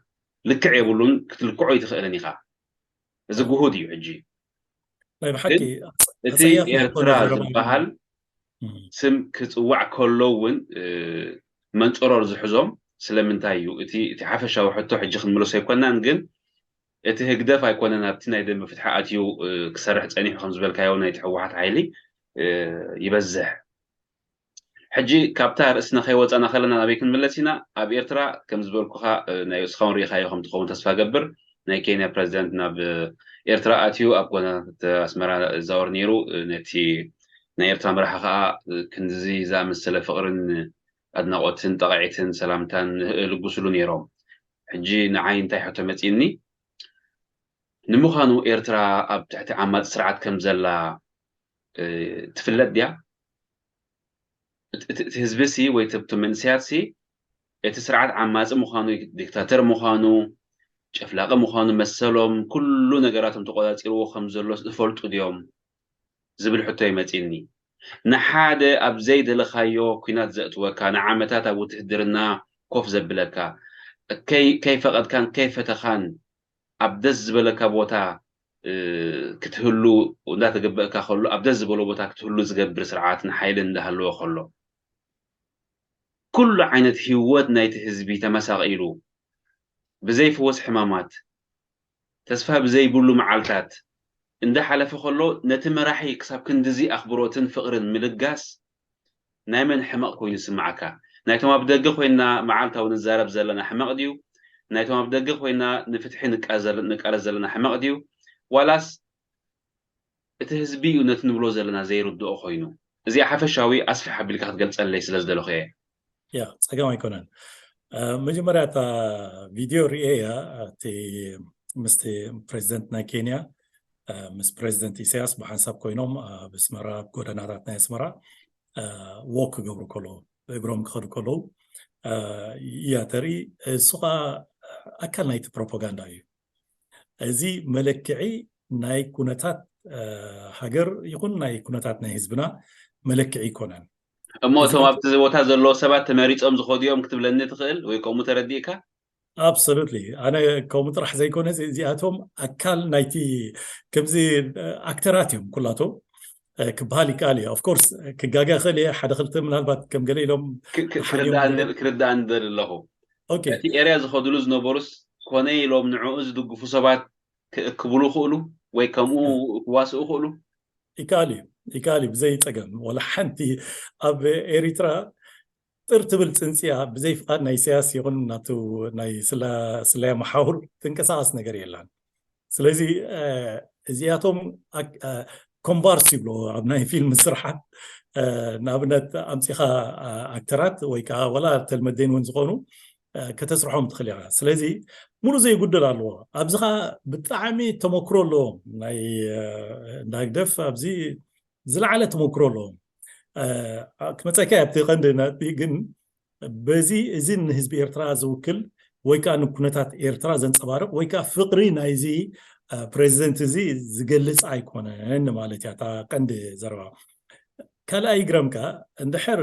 ልክዕ የብሉን። ክትልክዖ ኣይትኽእልን ኢኻ። እዚ ግሁድ እዩ። ሕጂ ናይ ብሓቂ እቲ ኤርትራ ዝበሃል ስም ክፅዋዕ ከሎ እውን መንፀሮር ዝሕዞም ስለምንታይ እዩ? እቲ ሓፈሻዊ ሕቶ ሕጂ ክንምልሶ ኣይኮናን፣ ግን እቲ ህግደፍ ኣይኮነን ኣብቲ ናይ ደንበ ፍትሒ ኣትዩ ክሰርሕ ፀኒሑ ከም ዝበልካዮ ናይቲ ህወሓት ሓይሊ ይበዝሕ። ሕጂ ካብታ ርእስና ከይወፃና ከለና ናበይ ክንምለስ ኢና? ኣብ ኤርትራ ከም ዝበልኩኻ ናይ እስኻውን ርኢኻዮ ከም ትኸውን ተስፋ ገብር ናይ ኬንያ ፕረዚደንት ናብ ኤርትራ ኣትዩ ኣብ ጎደናታት ኣስመራ እዛወር ነይሩ ነቲ ናይ ኤርትራ መራሒ ከዓ ክንድዚ ዝኣመሰለ ፍቕርን ኣድናቖትን ጠቓዒትን ሰላምታን ልግሱሉ ነይሮም። ሕጂ ንዓይ እንታይ ሕቶ መፂእኒ? ንምዃኑ ኤርትራ ኣብ ትሕቲ ዓማፂ ስርዓት ከም ዘላ ትፍለጥ ድያ? እቲ ህዝቢ ሲ ወይ እቲ መንስያት ሲ እቲ ስርዓት ዓማፂ ምዃኑ፣ ዲክታተር ምዃኑ፣ ጨፍላቂ ምዃኑ መሰሎም ኩሉ ነገራቶም ተቆፃፂርዎ ከም ዘሎ ዝፈልጡ ድዮም ዝብል ሕቶ ይመፂኒ። ንሓደ ኣብ ዘይደለኻዮ ኩናት ዘእትወካ፣ ንዓመታት ኣብ ውትህድርና ኮፍ ዘብለካ፣ ከይፈቐድካን ከይፈተኻን ኣብ ደስ ዝበለካ ቦታ ክትህሉ እንዳተገበእካ ከሎ፣ ኣብ ደስ ዝበሎ ቦታ ክትህሉ ዝገብር ስርዓትን ሓይልን እንዳሃለወ ከሎ፣ ኩሉ ዓይነት ህይወት ናይቲ ህዝቢ ተመሳቒሉ፣ ብዘይፍወስ ሕማማት፣ ተስፋ ብዘይብሉ መዓልታት እንዳሓለፈ ከሎ፣ ነቲ መራሒ ክሳብ ክንድዚ ኣኽብሮትን ፍቕርን ምልጋስ ናይ መን ሕመቕ ኮይኑ ይስምዓካ? ናይቶም ኣብ ደገ ኮይና መዓልታዊ ንዛረብ ዘለና ሕመቕ ድዩ? ናይቶም ኣብ ደገ ኮይና ንፍትሒ ንቃለስ ዘለና ሕመቕ ድዩ? ዋላስ እቲ ህዝቢ እዩ ነቲ ንብሎ ዘለና ዘይርድኦ ኮይኑ? እዚኣ ሓፈሻዊ ኣስፍሕ ኣቢልካ ክትገልጸለይ ስለ ዝደለኹ እየ። ያ፣ ጸገም ኣይኮነን። መጀመርያ እታ ቪድዮ ርእየ እያ፣ እቲ ምስቲ ፕሬዚደንት ናይ ኬንያ ምስ ፕሬዚደንት ኢሳያስ ብሓንሳብ ኮይኖም ኣብ ኣስመራ ኣብ ጎደናታት ናይ ኣስመራ ዎክ ክገብሩ ከለዉ፣ ብእግሮም ክኸዱ ከለዉ እያ ተርኢ። እሱ ከዓ ኣካል ናይቲ ፕሮፓጋንዳ እዩ። እዚ መለክዒ ናይ ኩነታት ሃገር ይኹን ናይ ኩነታት ናይ ህዝብና መለክዒ ይኮነን። እሞ እቶም ኣብቲ ቦታ ዘለዉ ሰባት ተመሪጾም ዝኸዱ እዮም ክትብለኒ ትኽእል ወይ ከምኡ ተረዲእካ? ኣብሶሉትሊ። ኣነ ከምኡ ጥራሕ ዘይኮነ፣ እዚኣቶም ኣካል ናይቲ፣ ከምዚ ኣክተራት እዮም ኩላቶም ክበሃል ይከኣል እዩ። ኦፍኮርስ ክጋጋ ይኽእል እየ፣ ሓደ ክልተ ምናልባት ከም ገለ ኢሎም ክርዳእ እንደል ኣለኹ። እቲ ኤርያ ዝኸድሉ ዝነበሩስ ኮነ ኢሎም ንዕኡ ዝድግፉ ሰባት ክእክብሉ ይኽእሉ ወይ ከምኡ ክዋስኡ ይኽእሉ? ይከኣል እዩ፣ ይከኣል እዩ ብዘይ ጸገም። ወላ ሓንቲ ኣብ ኤሪትራ ጥር ትብል ጽንጽያ ብዘይ ፍቓድ ናይ ኢሳያስ ይኹን ናቱ ናይ ስለያ መሓውር ትንቀሳቐስ ነገር የላን። ስለዚ እዚኣቶም ኮምባርስ ይብሎ ኣብ ናይ ፊልም ስርሓት። ንኣብነት ኣምጺኻ ኣክተራት ወይ ከዓ ወላ ተልመዴን እውን ዝኾኑ ከተስርሖም ትኽእል ኢኻ። ስለዚ ሙሉ ዘይጉድል ኣለዎ። ኣብዚ ኸዓ ብጣዕሚ ተመክሮ ኣለዎም። ናይ እንዳ ህግደፍ ኣብዚ ዝለዓለ ተመክሮ ኣለዎም። ክመፀካ ኣብቲ ቀንዲ ነጥቢ ግን በዚ እዚ ንህዝቢ ኤርትራ ዝውክል ወይ ከዓ ንኩነታት ኤርትራ ዘንፀባርቕ ወይ ከዓ ፍቕሪ ናይዚ ፕሬዚደንት እዚ ዝገልፅ ኣይኮነን ማለት እያ እታ ቀንዲ ዘረባ። ካልኣይ ይግረምካ እንድሕር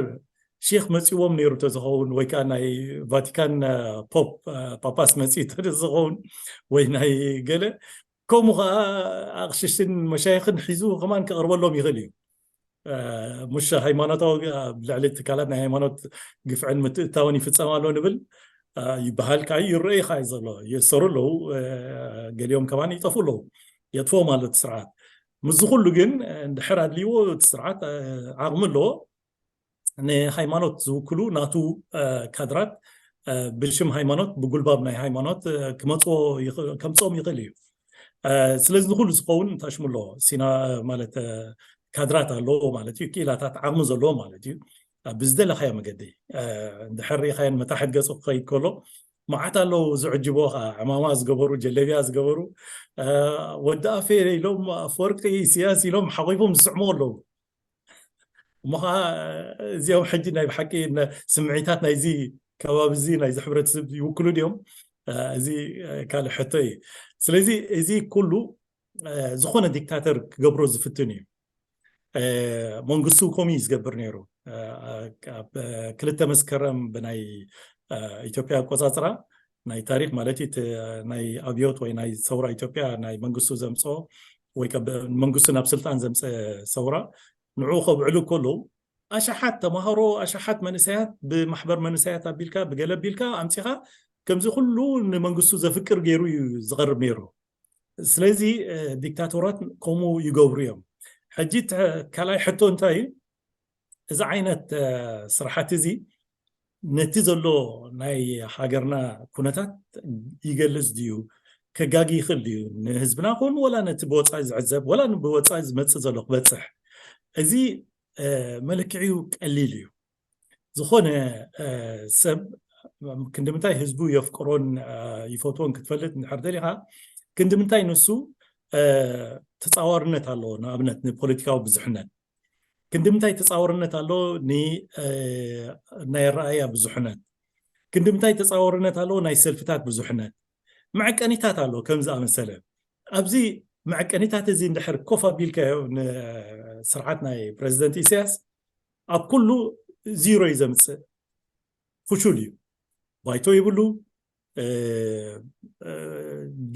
ሼክ መፂዎም ነይሩ ተዝኸውን ወይ ከዓ ናይ ቫቲካን ፖፕ ጳጳስ መፂኡ ተዝኸውን ወይ ናይ ገለ ከምኡ ከዓ ኣቕሽሽትን መሻይኽን ሒዙ ከማን ክቕርበሎም ይኽእል እዩ። ሙሽ ሃይማኖታዊ ኣብ ልዕሊ ትካላት ናይ ሃይማኖት ግፍዕን ምትእታውን ይፍጸም ኣሎ ንብል ይበሃል ከዓ ይረአ እዩ ዘሎ። ይእሰሩ ኣለዉ፣ ገሊኦም ከማን ይጠፉ ኣለዉ፣ የጥፍኦ ማለት ስርዓት። ምስዚ ኩሉ ግን እንድሕር ኣድልይዎ እቲ ስርዓት ዓቕሚ ኣለዎ ንሃይማኖት ዝውክሉ ናቱ ካድራት ብሽም ሃይማኖት ብጉልባብ ናይ ሃይማኖት ክመፅዎ ከምፅኦም ይኽእል እዩ። ስለዚ ንኩሉ ዝኸውን ታሽሙ ኣለዎ ሲና ማለት ካድራት ኣለዎ ማለት እዩ። ክኢላታት ዓቕሚ ዘለዎ ማለት እዩ። ብዝደለኻዮ መገዲ እንድሕር ሪኢኻዮን መታሕት ገፁ ክኸይድ ከሎ መዓት ኣለዉ ዝዕጅቦ ከዓ ዕማማ ዝገበሩ ጀለቢያ ዝገበሩ ወዲ ኣፌ ኢሎም ኣፈወርቂ ኢሳያስ ኢሎም ሓቂፎም ዝስዕሞ ኣለዉ። እሞ ከዓ እዚኦም ሕጂ ናይ ብሓቂ ስምዒታት ናይዚ ከባቢ እዚ ናይዚ ሕብረተሰብ ይውክሉ ድዮም? እዚ ካልእ ሕቶ እዩ። ስለዚ እዚ ኩሉ ዝኾነ ዲክታተር ክገብሮ ዝፍትን እዩ። መንግስቱ ከምኡ እዩ ዝገብር ነይሩ። ኣብ ክልተ መስከረም ብናይ ኢትዮጵያ ኣቆፃፅራ ናይ ታሪክ ማለት ናይ ኣብዮት ወይ ናይ ሰውራ ኢትዮጵያ ናይ መንግስቱ ዘምፅኦ ወይ መንግስቱ ናብ ስልጣን ዘምፀ ሰውራ ንዕኡ ከብዕሉ ከለዉ ኣሽሓት ተማሃሮ ኣሽሓት መንእሰያት ብማሕበር መንእሰያት ኣቢልካ ብገለ ኣቢልካ ኣምፂኻ ከምዚ ኩሉ ንመንግስቱ ዘፍቅር ገይሩ እዩ ዝቐርብ ነይሩ። ስለዚ ዲክታቶራት ከምኡ ይገብሩ እዮም። ሕጂ ካልኣይ ሕቶ እንታይ እዩ? እዚ ዓይነት ስርሓት እዚ ነቲ ዘሎ ናይ ሃገርና ኩነታት ይገልፅ ድዩ? ከጋጊ ይኽእል ድዩ? ንህዝብና ኮን ወላ ነቲ ብወፃኢ ዝዕዘብ ወላ ብወፃኢ ዝመፅእ ዘሎ ክበፅሕ እዚ መለክዒኡ ቀሊል እዩ። ዝኾነ ሰብ ክንዲ ምንታይ ህዝቡ የፍቅሮን ይፈትዎን ክትፈልጥ እንድሕር ደሊኻ፣ ክንዲ ምንታይ ንሱ ተፃዋርነት ኣለዎ። ንኣብነት ንፖለቲካዊ ብዙሕነት ክንዲ ምንታይ ተፃዋርነት ኣለዎ፣ ናይ ኣረኣእያ ብዙሕነት ክንዲ ምንታይ ተፃዋርነት ኣለዎ፣ ናይ ሰልፍታት ብዙሕነት፣ መዐቀኒታት ኣለዎ። ከም ዝኣመሰለ ኣብዚ መዐቀኒታት እዚ እንድሕር ኮፍ ኣቢልካዮ ንስርዓት ናይ ፕረዚደንት ኢሳያስ ኣብ ኩሉ ዚሮ እዩ ዘምፅእ። ፍሹል እዩ። ባይቶ ይብሉ፣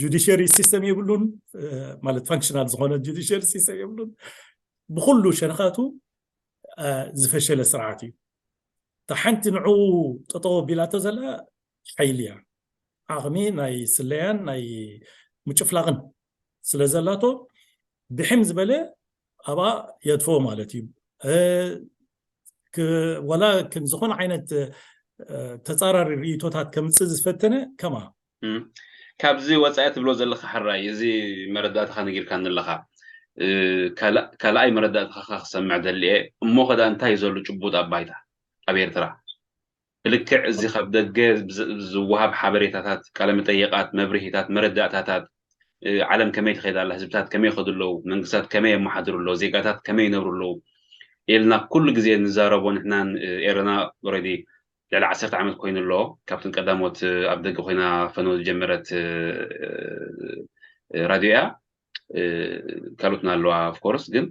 ጁዲሽሪ ሲስተም የብሉን፣ ማለት ፋንክሽናል ዝኾነ ጁዲሽሪ ሲስተም የብሉን። ብኩሉ ሸነኻቱ ዝፈሸለ ስርዓት እዩ። እታ ሓንቲ ንዕኡ ጠጠው ኣቢላቶ ዘላ ሓይሊ እያ። ዓቕሚ ናይ ስለያን ናይ ምጭፍላቕን ስለ ዘላቶ ብሕም ዝበለ ኣብኣ የድፍኦ ማለት እዩ። ወላ ዝኾነ ዓይነት ተፃራሪ ርእቶታት ከምፅእ ዝፈተነ ከማ ካብዚ ወፃኢ ትብሎ ዘለካ ሕራይ እዚ መረዳእታካ ነጊርካኒ ኣለካ። ካልኣይ መረዳእታካ ክሰምዕ ደልየ እሞ ከዳ እንታይ እዩ ዘሎ ጭቡጥ ኣብ ባይታ ኣብ ኤርትራ? ብልክዕ እዚ ካብ ደገ ዝወሃብ ሓበሬታታት፣ ቃለመጠየቃት፣ መብርሂታት፣ መረዳእታታት፣ ዓለም ከመይ ትኸይድ ኣላ፣ ህዝብታት ከመይ ይኸዱ ኣለዉ፣ መንግስታት ከመይ የመሓድሩ ኣለዉ፣ ዜጋታት ከመይ ይነብሩ ኣለዉ ኢልና ኩሉ ግዜ ንዛረቦ። ንሕናን ኤረና ኦረዲ ልዕሊ ዓሰርተ ዓመት ኮይኑ ኣሎ ካብትን ቀዳሞት ኣብ ደገ ኮይና ፈነው ዝጀመረት ራድዮ እያ። ካልኦትና ኣለዋ ኦፍኮርስ። ግን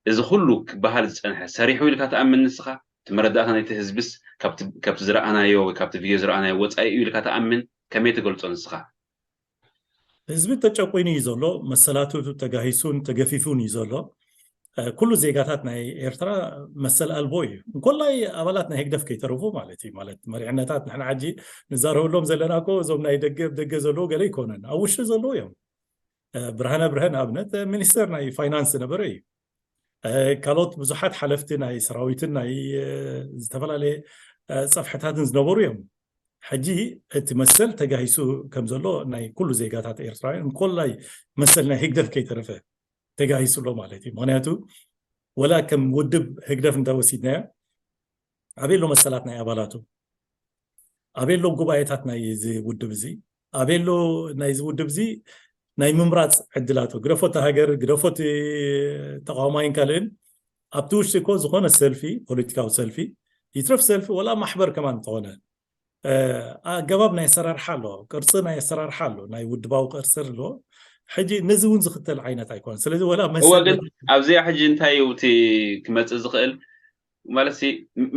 እዚ ኩሉ ክበሃል ዝፀንሐ ሰሪሑ ኢልካ ትኣምን ንስኻ? እቲ መረዳእታ ናይቲ ህዝብስ ካብቲ ዝረኣናዮ ወይ ካብቲ ቪድዮ ዝረኣናዮ ወፃኢ እዩ ኢልካ ትኣምን? ከመይ ትገልፆ ንስኻ? ህዝቢ ተጨቁኑ እዩ ዘሎ። መሰላቱ ተጋሂሱን ተገፊፉን እዩ ዘሎ። ኩሉ ዜጋታት ናይ ኤርትራ መሰል ኣልቦ እዩ። እንኮላይ ኣባላት ናይ ህግደፍ ከይተረፉ ማለት እዩ። ማለት መሪሕነታት ንሕና ሕጂ ንዛረበሎም ዘለና እኮ እዞም ናይ ደገ ደገ ዘለዉ ገለ ይኮነን፣ ኣብ ውሽጢ ዘለዉ እዮም። ብርሃነ ብርሀ ንኣብነት ሚኒስተር ናይ ፋይናንስ ዝነበረ እዩ። ካልኦት ብዙሓት ሓለፍቲ ናይ ሰራዊትን ናይ ዝተፈላለየ ፀፍሕታትን ዝነበሩ እዮም። ሕጂ እቲ መሰል ተጋሂሱ ከም ዘሎ ናይ ኩሉ ዜጋታት ኤርትራውያን እንኮላይ መሰል ናይ ህግደፍ ከይተረፈ ተጋሂሱ ኣሎ ማለት እዩ። ምክንያቱ ወላ ከም ውድብ ህግደፍ እንተወሲድናዮ ኣበይ ኣሎ መሰላት ናይ ኣባላቱ? ኣበይ ኣሎ ጉባኤታት ናይ እዚ ውድብ እዚ? ኣበይ ኣሎ ናይ እዚ ውድብ እዚ ናይ ምምራፅ ዕድላቱ? ግደፎ እቲ ሃገር፣ ግደፎ እቲ ተቃዋማይን ካልእን፣ ኣብቲ ውሽጢ እኮ ዝኾነ ሰልፊ፣ ፖለቲካዊ ሰልፊ ይትረፍ ሰልፊ ወላ ማሕበር ከማን እንተኾነ ኣገባብ ናይ ኣሰራርሓ ኣሎ፣ ቅርፂ ናይ ኣሰራርሓ ኣሎ፣ ናይ ውድባዊ ቅርፂ ኣሎ። ሕጂ ነዚ እውን ዝኽተል ዓይነት ኣይኮነን። ስለዚ ወላ እወ ግን ኣብዚኣ ሕጂ እንታይ እዩ እቲ ክመፅእ ዝኽእል ማለት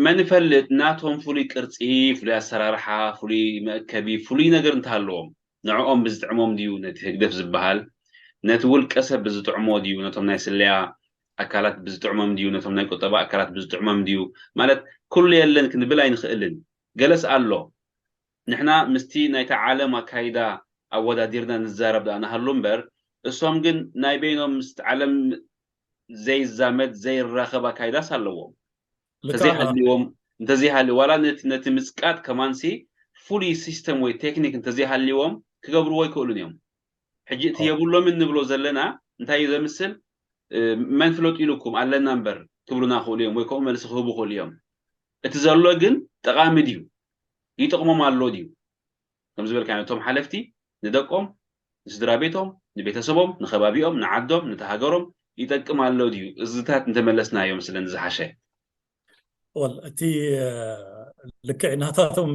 መን ይፈልጥ? ናቶም ፍሉይ ቅርፂ፣ ፍሉይ ኣሰራርሓ፣ ፍሉይ መእከቢ፣ ፍሉይ ነገር እንተሃለዎም ንዕኦም ብዝጥዕሞም ድዩ ነቲ ህግደፍ ዝበሃል፣ ነቲ ውልቀ ሰብ ብዝጥዕሞ ድዩ፣ ነቶም ናይ ስለያ ኣካላት ብዝጥዕሞም ድዩ፣ ነቶም ናይ ቁጠባ ኣካላት ብዝጥዕሞም ድዩ? ማለት ኩሉ የለን ክንብል ኣይንኽእልን። ገለስ ኣሎ። ንሕና ምስቲ ናይቲ ዓለም ኣካይዳ ኣወዳዲርና ንዛረብ ደኣ ንሃሉ እምበር እሶም ግን ናይ በይኖም ምስቲ ዓለም ዘይዛመድ ዘይራኸብ ኣካይዳስ ኣለዎም። እንተዘይሃልዎም እንተዘይሃልዩ ዋላ ነቲ ምጽቃጥ ከማንሲ ፍሉይ ሲስተም ወይ ቴክኒክ እንተዘይሃልዎም ክገብርዎ ኣይክእሉን እዮም። ሕጂ እቲ የብሎም እንብሎ ዘለና እንታይ እዩ ዘምስል? መን ፍለጡ ኢሉኩም ኣለና እምበር ክብሉና ክእሉ እዮም ወይ ከምኡ መልሲ ክህቡ ክእሉ እዮም። እቲ ዘሎ ግን ጠቓሚ ድዩ? ይጠቕሞም ኣሎ ድዩ? ከም ዝበልካ ነቶም ሓለፍቲ ንደቆም፣ ንስድራ ቤቶም፣ ንቤተሰቦም፣ ንከባቢኦም፣ ንዓዶም፣ ንተሃገሮም ይጠቅም ኣሎ ድዩ? እዝታት እንተመለስናዮም ስለኒ ዝሓሸ። ወል እቲ ልክዕ ናታቶም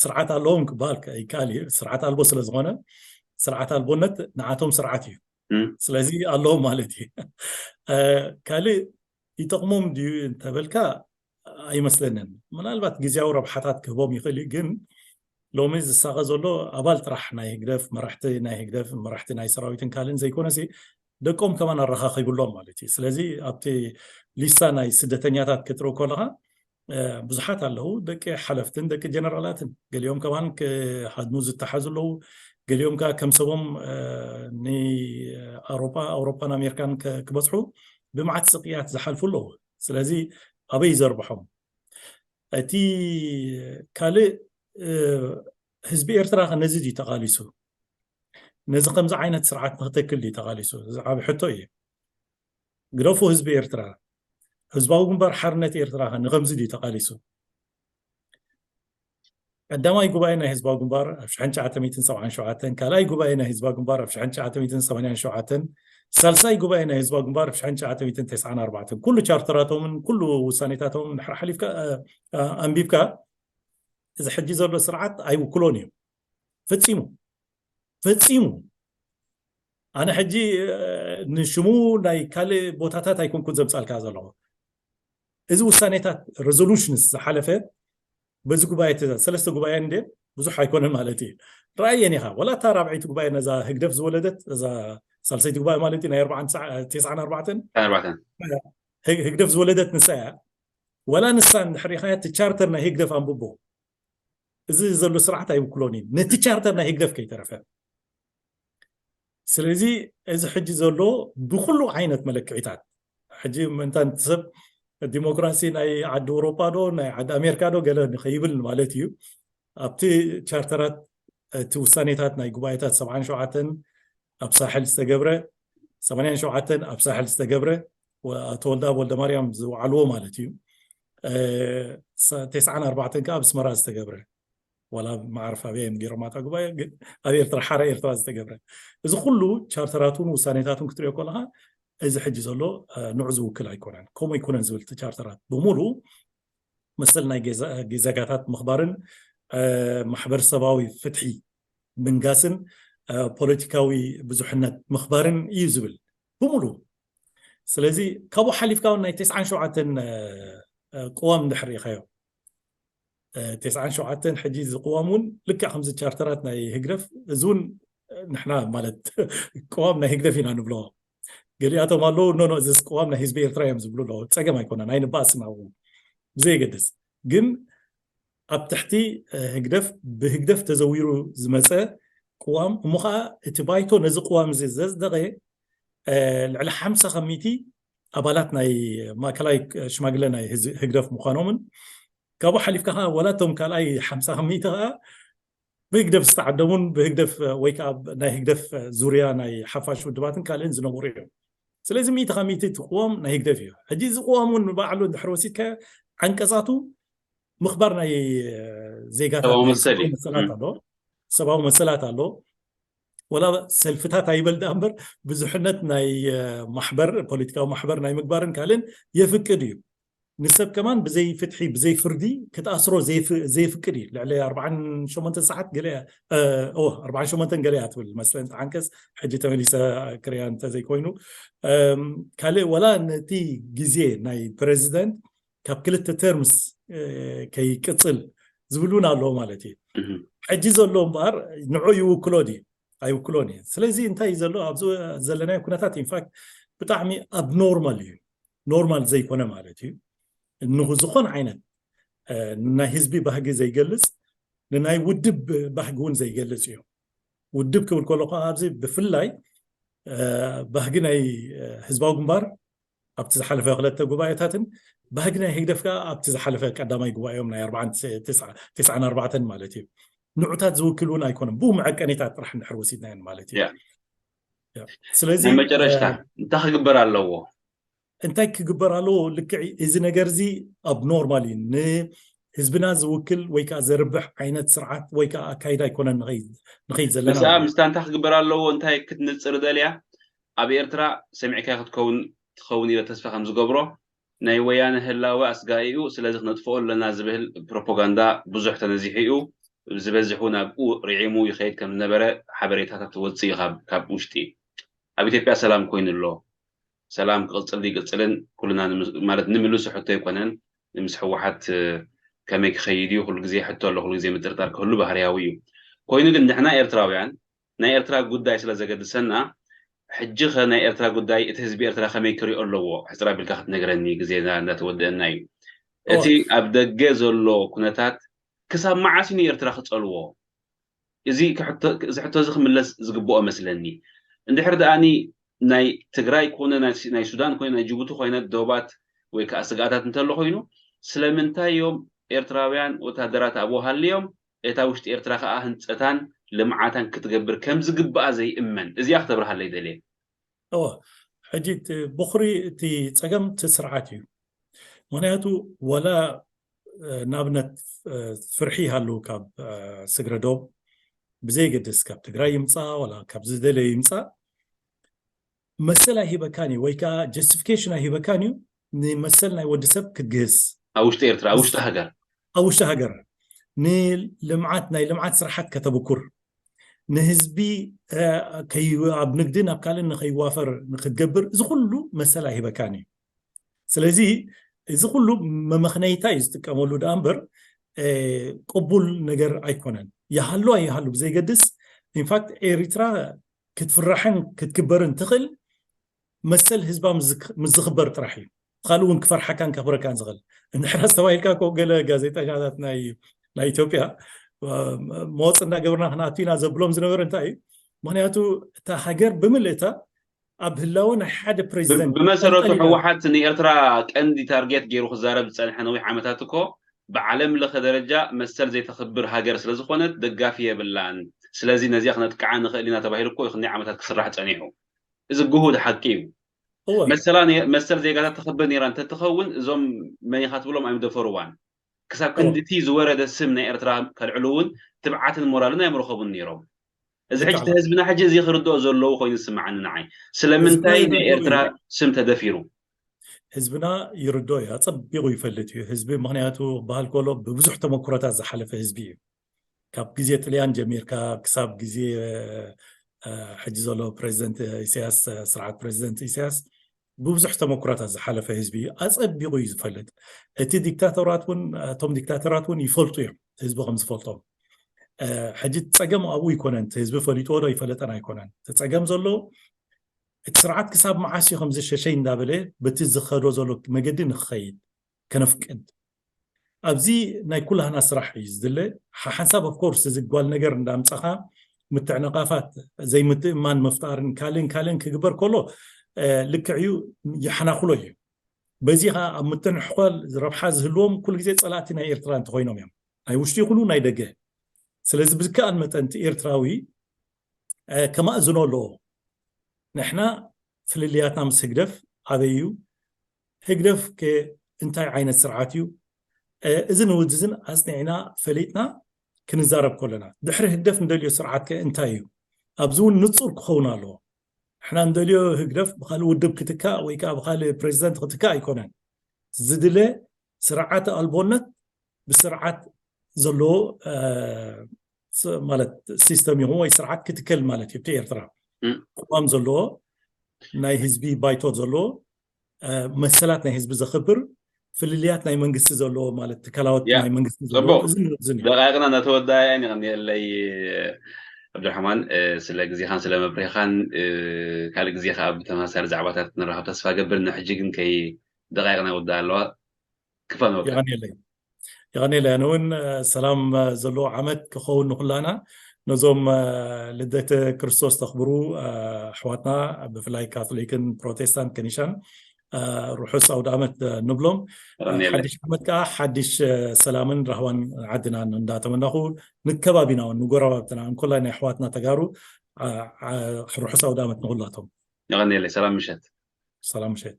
ስርዓት ኣለዎም ክበሃል ይከኣል እዩ። ስርዓት ኣልቦ ስለ ዝኾነ ስርዓት ኣልቦነት ንዓቶም ስርዓት እዩ። ስለዚ ኣለዎም ማለት እዩ። ካልእ ይጠቕሞም ድዩ እንተበልካ ኣይመስለንን። ምናልባት ግዜያዊ ረብሓታት ክህቦም ይኽእል እዩ፣ ግን ሎሚ ዝሳቐ ዘሎ ኣባል ጥራሕ ናይ ህግደፍ፣ መራሕቲ ናይ ህግደፍ፣ መራሕቲ ናይ ሰራዊትን ካልእን ዘይኮነሲ ደቆም ከማን ኣረኻኺብሎም ማለት እዩ። ስለዚ ኣብቲ ሊስታ ናይ ስደተኛታት ክትርኢ ከለኻ ብዙሓት ኣለዉ፣ ደቂ ሓለፍትን ደቂ ጀነራላትን። ገሊኦም ከማን ክሃድሙ ዝተሓዙ ኣለዉ፣ ገሊኦም ከኣ ከም ሰቦም ንኣውሮጳ ኣውሮጳን ኣሜሪካን ክበፅሑ ብመዓት ስቅያት ዝሓልፉ ኣለዉ። ስለዚ ኣበይ ዘርብሖም? እቲ ካልእ ህዝቢ ኤርትራ ከ ነዚ ድዩ ተቓሊሱ? ነዚ ከምዚ ዓይነት ስርዓት ንክተክል ድዩ ተቓሊሱ? እዚ ዓብ ሕቶ እዩ። ግደፉ ህዝቢ ኤርትራ፣ ህዝባዊ ግንባር ሓርነት ኤርትራ ከ ንኸምዚ ድዩ ተቓሊሱ? ቀዳማይ ጉባኤ ናይ ህዝባዊ ግንባር ኣብ ሽሕን ትሽዓተ ሚእትን ሰብዓን ሸውዓተን፣ ካልኣይ ጉባኤ ናይ ህዝባዊ ግንባር ኣብ ሽሕን ትሽዓተ ሚእትን ሰማንያን ሸውዓተን፣ ሳልሳይ ጉባኤ ናይ ህዝባዊ ግንባር ኣብ ሽሕን ትሽዓተ ሚእትን ተስዓን ኣርባዕተን። ኩሉ ቻርተራቶምን ኩሉ ውሳኔታቶምን ድሕሪ ሓሊፍካ፣ እ፣ እ፣ ኣንቢብካ፣ እዚ ሕጂ ዘሎ ስርዓት ኣይውክሎን እዩ። ፈጺሙ። ፈጺሙ። ኣነ ሕጂ፣ እ፣ ንሽሙ ናይ ካልእ ቦታታት ኣይኮንኩን ዘምጻልካ ዘለኹ። እዚ ውሳኔታት፣ ሬዞሉሽንስ ዝሓለፈ በዚ ጉባኤ፣ እቲ ሰለስተ ጉባኤ እንደ ብዙሕ ኣይኮነን ማለት እዩ። ረኣየን ኢኻ። ወላ እታ ራብዐይቲ ጉባኤ ነዛ ህግደፍ ዝወለደት፣ እዛ ሳልሰይቲ ጉባኤ ማለት እዩ፣ ናይ ኣርባዓን ትስዓ-፣ ተስዓን ኣርባዕተን፣ ኣርባዕተን። ህግ-፣ ህግደፍ ዝወለደት ንሳ እያ። ወላ ንሳ እንድሕር ሪኢኻያ፣ እቲ ቻርተር ናይ ህግደፍ ኣንብቦ። እዚ ዘሎ ስርዓት ኣይውክሎን እዩ፣ ነቲ ቻርተር ናይ ህግደፍ ከይተረፈ። ስለዚ እዚ ሕጂ ዘሎ ብኩሉ ዓይነት መለክዒታት፣ ሕጂ ምእንታን እቲ ሰብ ዲሞክራሲ ናይ ዓዲ ኤውሮጳ ዶ ናይ ዓዲ ኣሜሪካ ዶ ገለ ንኸይብል ማለት እዩ፣ ኣብቲ ቻርተራት፣ እቲ ውሳኔታት ናይ ጉባኤታት ሰብዓን ሸውዓተን ኣብ ሳሕል ዝተገብረ፣ ሰማንያን ሸውዓተን ኣብ ሳሕል ዝተገብረ፣ ወ-፣ ኣቶ ወልደኣብ ወልደማርያም ዝወዓልዎ ማለት እዩ። እ፣ ሰ-፣ ተስዓን ኣርባዕተን ከኣ ኣብ ኣስመራ ዝተገብረ፣ ዋላ መዓርፍ ኣበይ እዮም ገይሮም ኣታ ጉባኤ፣ ግን ኣብ ኤርትራ፣ ሓራ ኤርትራ ዝተገብረ። እዚ ኩሉ ቻርተራቱን ውሳኔታቱን ክትሪኦ ከለኻ፣ እዚ ሕጂ ዘሎ፣ እ፣ ንዑ ዝውክል ኣይኮነን፣ ከምኡ ኣይኮነን ዝብል፣ እቲ ቻርተራት ብምሉኡ መሰል ናይ ጌዛ-፣ ጌዛጋታት ምኽባርን፣ እ፣ ማሕበረሰባዊ ፍትሒ ምንጋስን፣ እ፣ ፖለቲካዊ ብዙሕነት ምኽባርን እዩ ዝብል ብምሉኡ። ስለዚ ካብኡ ሓሊፍካ እውን ናይ ተስዓን ሸውዓተን፣ እ፣ እ፣ ቅዋም እንድሕር ርኢኻዮ፣ እ፣ ተስዓን ሸውዓተን ሕጂ እዚ ቅዋም እውን ልክዕ ከምዚ ቻርተራት ናይ ህግደፍ፣ እዚ እውን ንሕና ማለት ቅዋም ናይ ህግደፍ ኢና ንብሎ። ገሊኣቶም ኣለዉ፣ ኖ፣ ኖ፣ እዚ ቅዋም ናይ ህዝቢ ኤርትራ እዮም ዝብሉ ኣለዉ። ጸገም ኣይኮነን፣ ኣይንባእስን ኣብኡ። ብዘየገድስ ግን ኣብ ትሕቲ፣ እ፣ ህግደፍ፣ ብህግደፍ ተዘዊሩ ዝመጸ ቅዋም፣ እሞ ኸኣ እቲ ባይቶ ነዚ ቅዋም እዚ ዘጽደቐ፣ እ፣ ልዕሊ ሓምሳ ካብ ሚእቲ ኣባላት ናይ ማእከላይ ሽማግለ ናይ ህዝ-፣ ህግደፍ ምዃኖምን፣ ካብኡ ሓሊፍካ ኸኣ ወላ እቶም ካልኣይ ሓምሳ ካብ ሚእቲ ኸኣ ብህግደፍ ዝተዓደሙን ብህግደፍ ወይ ከኣ ናይ ህግደፍ ዙርያ ናይ ሓፋሽ ውድባትን ካልእን ዝነበሩ እዮም። ስለዚ ሚእቲ ካብ ሚእቲ እቲ ቅዋም ናይ ህግደፍ እዩ። ሕጂ እዚ ቅዋም እውን ንባዕሉ እንድሕር ወሲድካዮ፣ ዓንቀጻቱ ምኽባር ናይ ዜጋታት፣ ሰብኣዊ ናይ መሰል ሰብኣዊ እዩ። መሰላት እም። ኣሎ። ሰብኣዊ መሰላት ኣሎ። ወላ ሰልፍታት ኣይበል ደኣ እምበር፣ ብዙሕነት ናይ፣ እ፣ ማሕበር፣ ፖለቲካዊ ማሕበር ናይ ምግባርን ካልእን የፍቅድ እዩ። ንሰብ ከማን ብዘይ ፍትሒ፣ ብዘይ ፍርዲ ክትኣስሮ ዘይፍ-፣ ዘይፍቅድ እዩ። ልዕሊ ኣርብዓን ሸሞንተን ሰዓት ገለ፣ እ፣ ኦ፣ ኣርብዓን ሸሞንተን ገለ እያ ትብል መስለን፣ ዓንቀጽ ሕጂ ተመሊሰ ክሪያ እንተዘይኮይኑ። እም፣ ካልእ ወላ ነቲ ግዜ ናይ ፕረዚደንት ካብ ክልተ ተርምስ፣ እ፣ ከይቅጽል ዝብሉን ኣለዉ ማለት እዩ። እህ። ሕጂ ዘሎ እምበኣር ንዑ ይውክሎ ድዩ? ኣይውክሎን እዩ። ስለዚ እንታይ እዩ ዘሎ? ኣብዚ ዘለናዮ ኩነታት ኢንፋክት ብጣዕሚ ኣብኖርማል እዩ። ኖርማል ዘይኮነ ማለት እዩ። ንዝኾነ ዓይነት፣ እ፣ ናይ ህዝቢ ባህጊ ዘይገልጽ፣ ንናይ ውድብ ባህጊ እውን ዘይገልጽ እዩ። ውድብ ክብል ከሎ ከዓ ኣብዚ ብፍላይ፣ እ፣ ባህጊ ናይ፣ እ፣ ህዝባዊ ግንባር ኣብቲ ዝሓለፈ ክልተ ጉባኤታትን ባህጊ ናይ ህግደፍ ከዓ ኣብቲ ዝሓለፈ ቀዳማይ ጉባኤኦም ናይ ኣርባዓን፣ ተስዓ-፣ ተስዓን ኣርባዕተን ማለት እዩ። ንዑታት ዝውክል እውን ኣይኮነን። ብኡ መዐቀኒታት ጥራሕ እንድሕር ወሲድናየን ማለት እዩ። ያ። ያ። ስለዚ፣ ናይ መጨረሽታ እ፣ እንታይ ክግበር ኣለዎ? እንታይ ክግበር ኣለዎ? ልክዕ እዚ ነገር እዚ ኣብኖርማል እዩ። ንህዝብና ዝውክል ወይ ከዓ ዘርብሕ ዓይነት ስርዓት ወይ ከዓ ኣካይዳ ኣይኮነን ንኸይ-፣ ንኸይድ ዘለና ንስኣ ማለት እዩ። ምስታ እንታይ ክግበር ኣለዎ፣ እንታይ ክትንጽር ደልያ፣ ኣብ ኤርትራ ሰሚዕካያ ክትከውን፣ ትኸውን ኢለ ተስፋ ከም ዝገብሮ፣ ናይ ወያነ ህላወ ኣስጋኢ እዩ፣ ስለዚ ክነጥፍኦ ኣለና ዝብል ፕሮፓጋንዳ ብዙሕ ተነዚሑ እዩ። ዝበዝሕ እውን ኣብኡ ርዒሙ ይኸይድ ከም ዝነበረ ሓበሬታታት ትወጽእ እዩ ካብ፣ ካብ ውሽጢ። ኣብ ኢትዮጵያ ሰላም ኮይኑ ኣሎ። ሰላም ክቕጽል ይቅጽልን ኩልና ንምስ-፣ ማለት ንምልሱ ሕቶ ኣይኮነን። ምስ ህወሓት፣ እ፣ ከመይ ክኸይድ እዩ? ኩሉ ግዜ ሕቶ ኣሎ፣ ኩሉ ግዜ ምጥርጣር ክህሉ ባህርያዊ እዩ። ኮይኑ ግን ንሕና ኤርትራውያን ናይ ኤርትራ ጉዳይ ስለ ዘገድሰና፣ ሕጂ ኸ ናይ ኤርትራ ጉዳይ እቲ ህዝቢ ኤርትራ ከመይ ክሪኦ ኣለዎ? ሕጽር ኣቢልካ ክትነግረኒ ግዜና እንዳተወደአና እዩ። ኦ። እቲ ኣብ ደገ ዘሎ ኩነታት ክሳብ መዓስ እዩ ንኤርትራ ክጸልዎ? እዚ ክሕቶ፣ እዚ ሕቶ እዚ ክምለስ ዝግብኦ መስለኒ። እንድሕር ደኣኒ ናይ ትግራይ ኮነ ናይ ሲ-፣ ናይ ሱዳን ኮይነ ናይ ጅቡቲ ኮይነ ዶባት ወይ ከዓ ስግኣታት እንተሎ ኮይኑ፣ ስለምንታይ እዮም ኤርትራውያን ወታደራት ኣብኡ ሃልዮም፣ እታ ውሽጢ ኤርትራ ከዓ ህንፀታን ልምዓታን ክትገብር ከም ዝግብኣ ዘይእመን? እዚኣ ክተብርሃለይ ደልየ። እወ፣ ሕጂ እቲ ቦኽሪ እቲ ጸገም እቲ ስርዓት እዩ። ምክንያቱ ወላ ንኣብነት ፍርሒ ይሃሉ ካብ ስግረዶብ ብዘይገድስ ካብ ትግራይ ይምፃ ወላ ካብ ዝደለየ ይምፃ መሰል ኣይሂበካን እዩ ወይ ከዓ ጀስቲፊኬሽን ኣይሂበካን እዩ ንመሰል ናይ ወዲ ሰብ ክትግህስ ኣብ ውሽጢ ኤርትራ ኣብ ውሽጢ ሃገር ኣብ ውሽጢ ሃገር ንልምዓት ናይ ልምዓት ስራሓት ከተብኩር ንህዝቢ ኣብ ንግዲ ናብ ካልእ ንከይዋፈር ንክትገብር እዚ ኩሉ መሰል ኣይሂበካን እዩ ስለዚ እዚ ኩሉ መመኽነይታ እዩ ዝጥቀመሉ ደኣ እምበር ቅቡል ነገር ኣይኮነን ይሃሉ ኣይሃሉ ብዘይገድስ ኢንፋክት ኤሪትራ ክትፍራሕን ክትክበርን ትኽእል መሰል ህዝባ ምስ ዝኽበር ጥራሕ እዩ ካልእ እውን ክፈርሓካን ከኽብረካን ዝኽእል እንድሕር ኣስተባሂልካ ኮ ገለ ጋዜጠኛታት ናይ ናይ ኢትዮጵያ መወፅ እንዳገበርና ክንኣቱ ኢና ዘብሎም ዝነበረ እንታይ እዩ ምክንያቱ እታ ሃገር ብምልእታ ኣብ ህላወ ናይ ሓደ ፕሬዚደንት ብመሰረቱ ህወሓት ንኤርትራ ቀንዲ ታርጌት ገይሩ ክዛረብ ዝፀንሐ ነዊሕ ዓመታት እኮ ብዓለም ለኸ ደረጃ መሰል ዘይተኽብር ሃገር ስለዝኾነት ደጋፊ የብላን ስለዚ ነዚኣ ክነጥቅዓ ንኽእል ኢና ተባሂሉ እኮ ክንደይ ዓመታት ክስራሕ ፀኒሑ እዚ ግሁድ ሓቂ እዩ መሰል ዜጋታት ተኽብር ነይራ እንተትኸውን እዞም መኒኻ ትብሎም ኣይምደፈርዋን ክሳብ ክንድቲ ዝወረደ ስም ናይ ኤርትራ ከልዕሉ እውን ትብዓትን ሞራልን ኣይምረኸቡን ነይሮም እዚ ሕጂ ህዝብና ሕጂ እዚ ክርድኦ ዘለዎ ኮይኑ ዝስምዓኒ ንዓይ ስለምንታይ ናይ ኤርትራ ስም ተደፊሩ ህዝብና ይርዶ እዩ ኣፀቢቑ ይፈልጥ እዩ ህዝቢ ምክንያቱ ባህል ኮሎ ብብዙሕ ተመክሮታት ዝሓለፈ ህዝቢ እዩ ካብ ግዜ ጥልያን ጀሚርካ ክሳብ ግዜ ሕጂ ዘሎ ፕሬዚደንት ኢሳያስ ስርዓት ፕሬዚደንት ኢሳያስ ብብዙሕ ተመኩራታት ዝሓለፈ ህዝቢ እዩ ኣፀቢቑ እዩ ዝፈልጥ እቲ ዲክታተራት እውን እቶም ዲክታተራት እውን ይፈልጡ እዮም ህዝቢ ከም ዝፈልጦም ሕጂ ፀገም ኣብኡ ይኮነን ህዝቢ ፈሊጥዎ ዶ ይፈለጠን ኣይኮነን እቲ ፀገም ዘሎ እቲ ስርዓት ክሳብ መዓስ እዩ ከምዚ ሸሸይ እንዳበለ በቲ ዝኸዶ ዘሎ መገዲ ንክኸይድ ከነፍቅድ ኣብዚ ናይ ኩላህና ስራሕ እዩ ዝድለ ሓሓንሳብ ኦፍኮርስ እዚ ጓል ነገር እንዳምፀኻ ምትዕንቓፋት ዘይምትእማን ምፍጣርን ካልእን ካልእን ክግበር ከሎ ልክዕ እዩ ይሓናኩሎ እዩ በዚ ከዓ ኣብ ምትንሕኳል ረብሓ ዝህልዎም ኩሉ ግዜ ፀላእቲ ናይ ኤርትራ እንተኮይኖም እዮም ናይ ውሽጢ ይኹኑ ናይ ደገ ስለዚ ብዝከኣል መጠን እቲ ኤርትራዊ ከማእዝኖ ኣለዎ ንሕና ፍልልያትና ምስ ህግደፍ ኣበይ እዩ ህግደፍ እንታይ ዓይነት ስርዓት እዩ እዚ ንውድዝን ኣፅኒዕና ፈሊጥና ክንዛረብ ከለና ድሕሪ ህግደፍ እንደልዮ ስርዓት ከ እንታይ እዩ ኣብዚ እውን ንፁር ክኸውን ኣለዎ ንሕና እንደልዮ ህግደፍ ብካልእ ውድብ ክትካእ ወይ ከዓ ብካልእ ፕሬዚደንት ክትካእ ኣይኮነን ዝድለ ስርዓት ኣልቦነት ብስርዓት ዘለዎ ማለት ሲስተም ይኹን ወይ ስርዓት ክትከል ማለት እዩ እቲ ኤርትራ ቅዋም ዘለዎ ናይ ህዝቢ ባይቶ ዘለዎ መሰላት ናይ ህዝቢ ዘኽብር ፍልልያት ናይ መንግስቲ ዘለዎ ማለት ትካላወት ናይ መንግስቲ ዘለዎ ደቃይቅና እናተወዳእያን ይቐኒየለይ ኣብድራሕማን ስለ ግዜኻን ስለ መብሪኻን ካልእ ግዜ ከዓ ብተመሳሳሊ ዛዕባታት ንራኸብ ተስፋ ገብር ንሕጂ ግን ከይ ደቃይቅና ይወዳእ ኣለዋ ክፋን ወቀ የቐኔለይ ኣነ እውን ሰላም ዘለዎ ዓመት ክኸውን ንኩላና ነዞም ልደተ ክርስቶስ ተኽብሩ ኣሕዋትና ብፍላይ ካቶሊክን ፕሮቴስታንት ከኒሻን ርሑስ ኣውደ ዓመት ንብሎም ሓድሽ ዓመት ከዓ ሓድሽ ሰላምን ራህዋን ዓድና እንዳተመናኹ ንከባቢና እውን ንጎረባብትና እንኮላይ ናይ ኣሕዋትና ተጋሩ ርሑስ ኣውደ ዓመት ንኩላቶም የቐኔለይ ሰላም ምሸት ሰላም ምሸት